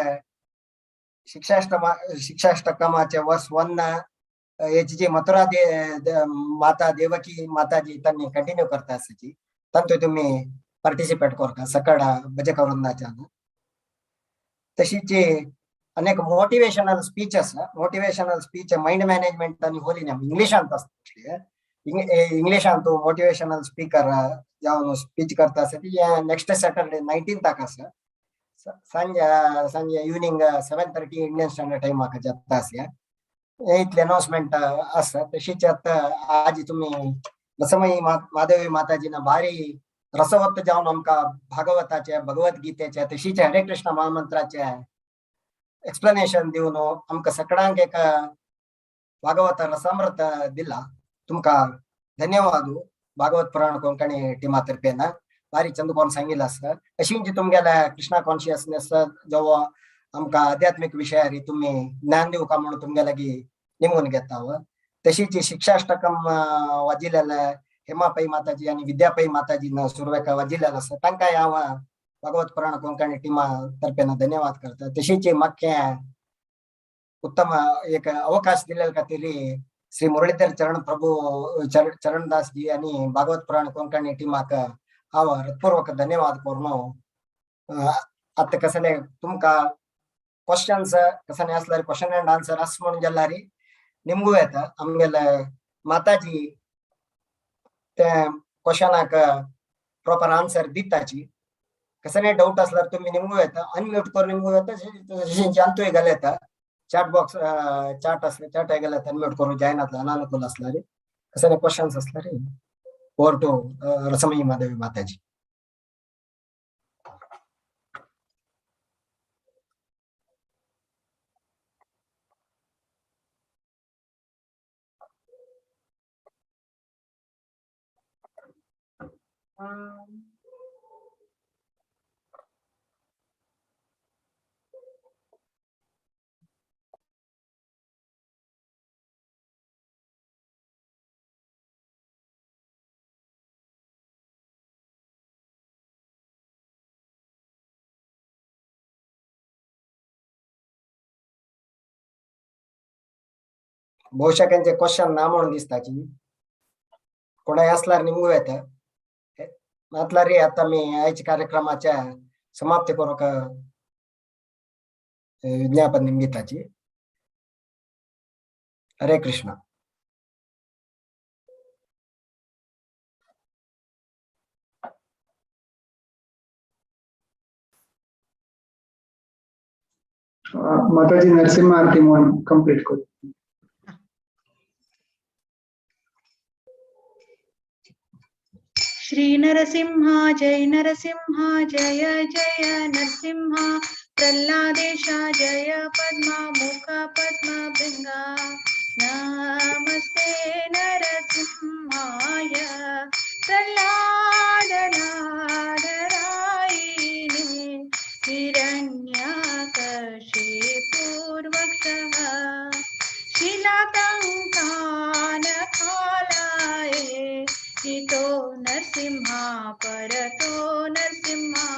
शिक्षाष्टकमाचे वर्स 1 हेची जी मथुरा माता देवकी माताजी त्यांनी कंटिन्यू करता आसाची, तांतू तुमी पार्टिसिपेट करता सकाळ भजक वृंदाच्यान. तशीच अनेक मोटिवेशनल स्पीच आसा. मोटिवेशनल स्पीच माइंड मॅनेजमेंट आनी होली नेम इंग्लिशांत आसता. इंग्लिशांत मोटिवेशनल स्पीकर जावन स्पीच करता आसा ती नेक्स्ट सॅटरडे 19th आसा, सांजे सांजे इव्हनिंग 7:30 इंडियन स्टँडर्ड टायमाक जाता आसा. इतले अनाउन्समेंट आसा. तशीच आतां आज तुमी रसमयी माधवी माताजीना भारी रसवत्त जावन आमकां भागवताचे, भगवद्गीतेचे, तशीच हरे कृष्ण महामंत्राचे एक्सप्लेनेशन दिवन आमकां सगळ्यांक एक भागवत रसामृत दिला. तुमकां धन्यवाद. भागवत पुराण कोंकणी टिमा तर्फेन भारी चंद कोण सांगिल्लें आसा. अशींच तुमगेले कृष्णा कॉन्शियसनेस जेव्हा आमकां आध्यात्मीक विशयारी तुमी ज्ञान दिवका म्हणून तुमगे लागीं निमून घेता. तशीच शिक्षाष्टकम वाजिल्ले हेमा पै माताजी आनी विद्या पै माताजी सुरवेक वाजिल्ले आसा, तांकां हांव भागवत पुराण कोंकणी टिमा तर्फेन धन्यवाद करता. तशीच म्हाका उत्तम एक अवकाश दिल्ले खातीर श्री मुरळीधर चरण प्रभू चरणदास जी आनी भागवत पुराण कोंकणी टिमाक हांव हृत्पूर्वक धन्यवाद करून आतां कसले तुमकां क्वेश्चन्स कसले आसल्यार क्वेश्चन अँड आन्सर आस म्हणून जाल्यार निमगू येता. आमगेले माताजी ते क्वेश्चनाक प्रॉपर आन्सर दिताची. कसले डाऊट असल्यार तुमी निमगू येता, अनम्यूट करून निमगू येता, जानतूय घाल येता. चॅट बॉक्स चॅट असले चॅट गेले अनम्यूट करून जायनातले अनानुकूल असल्यार कसले क्वेश्चन्स असल्यार. ओवर टू रसमयी माधवी माताजी. ಬಹುಶಃ त्यांचे क्वेश्चन ना म्हणून दिसताची. कोणाय असल्यार निमगू येता, नातल्यार आता मी आयच्या कार्यक्रमाच्या समाप्ती करूंक विज्ञापन निमगिताची. हरे कृष्ण. माताजी नरसिंह आरती म्हणून कंप्लीट करू. श्री नरसिंहा जय नरसिंहा जय जय नरसिंहा, प्रह्लादेशा जय पद्मा मुख पद्मा भृंगा. नमस्ते नरसिंहाय प्रह्लाद नादरायिणे हिरण्यकशिपूर्वक्षः शिलातङ्कान कालाये हितो नरसिंहा परतो नरसिंहा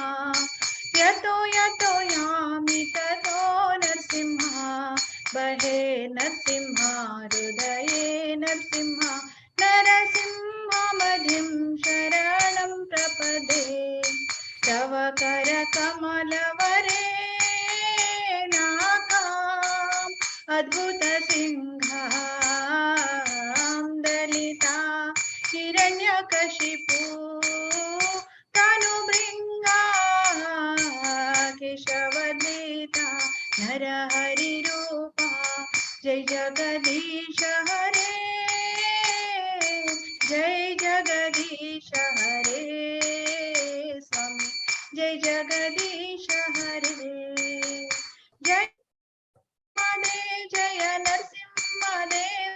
यतो यतो यामि ततो नरसिंहा बहे नरसिंहा हृदये नरसिंहा नरसिंहमधिं शरणं प्रपदे. तव करकमलवरे नाथां अद्भुत सिंहां दलिता हिरण्यकशिपु तनुभृङ्गा केशवदीता नरहरिरूपा जय जगदीश हरे जय जगदीश हरे स्वामी जय जगदीश हरे। जय देव जय नरसिंह देव,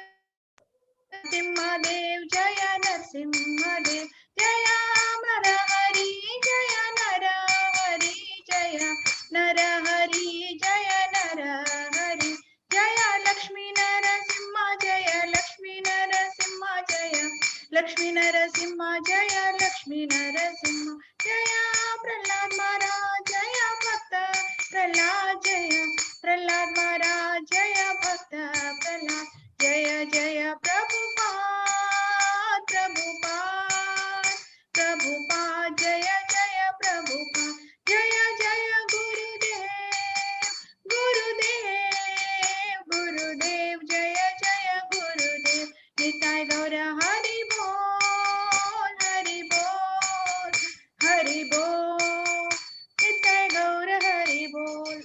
नरसिंह देव जय नरसिंह देव, जय नर हरि जय नर हरि जय नर हरि जय नर हरि, जय लक्ष्मी नरसिंह जय लक्ष्मी नरसिंह जय लक्ष्मी नरसिंह जय लक्ष्मी नरसिंह, जय प्रहलाद महाराज जय भक्त प्रहलाद, जय प्रहलाद महाराज जय भक्त प्रहलाद, जय जय प्रभुपाद प्रभुपाद प्रभुपाद, जय जय प्रभुपाद, जय जय गुरुदेव गुरुदेव गुरुदेव, जय जय गुरुदेव। निताय गौर हरि बोल हरि बोल हरि बोल, निताय गौर हरि बोल।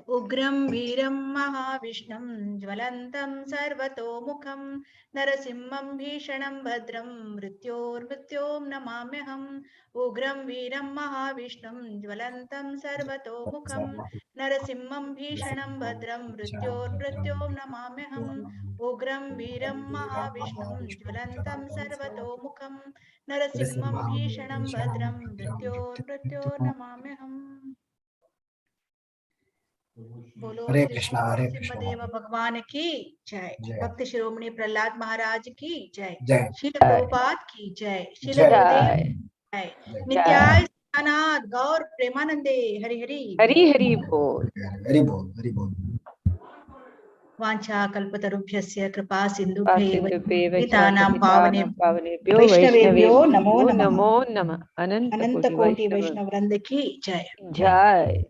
उग्रं वीरं महाविष्णुं ज्वलन्तं सर्वतोमुखं नरसिंहं भीषणं भद्रं मृत्योर्मृत्यों नमाम्यहम्। उग्रं वीरं महाविष्णुं ज्वलन्तं सर्वतोमुखं नरसिंहं भीषणं भद्रं मृत्योर्मृत्यों नमाम्यहम्। उग्रं वीरं महाविष्णुं ज्वलन्तं सर्वतोमुखं नरसिंहं भीषणं भद्रं मृत्योर्मृत्यों नमाम्यहम्। बोलो हरे श्री कृष्णा हरे कृष्णा नरसिंहदेव भगवान की जय, जय। भक्ति शिरोमणि प्रहलाद महाराज की जय, जय श्रील प्रभुपाद की जय, श्रील जय। गुरुदेव जय, जय। नित्याय सदानाथ गौर प्रेमानंदे हरि हरि हरि हरि बोल। हरि बोल हरि बोल। वाञ्छा कल्पतरुभ्यस्य कृपा सिन्धुभ्यैव सिन्धुभ्यैव च पतितानां पतितानां पावनेभ्यो वैष्णवेभ्यो नमो वैष्णवेभ्यो नमः। नमो नमः। अनंत अनंत कोटि कोटि वैष्णव वैष्णव वृंद की जय। जय।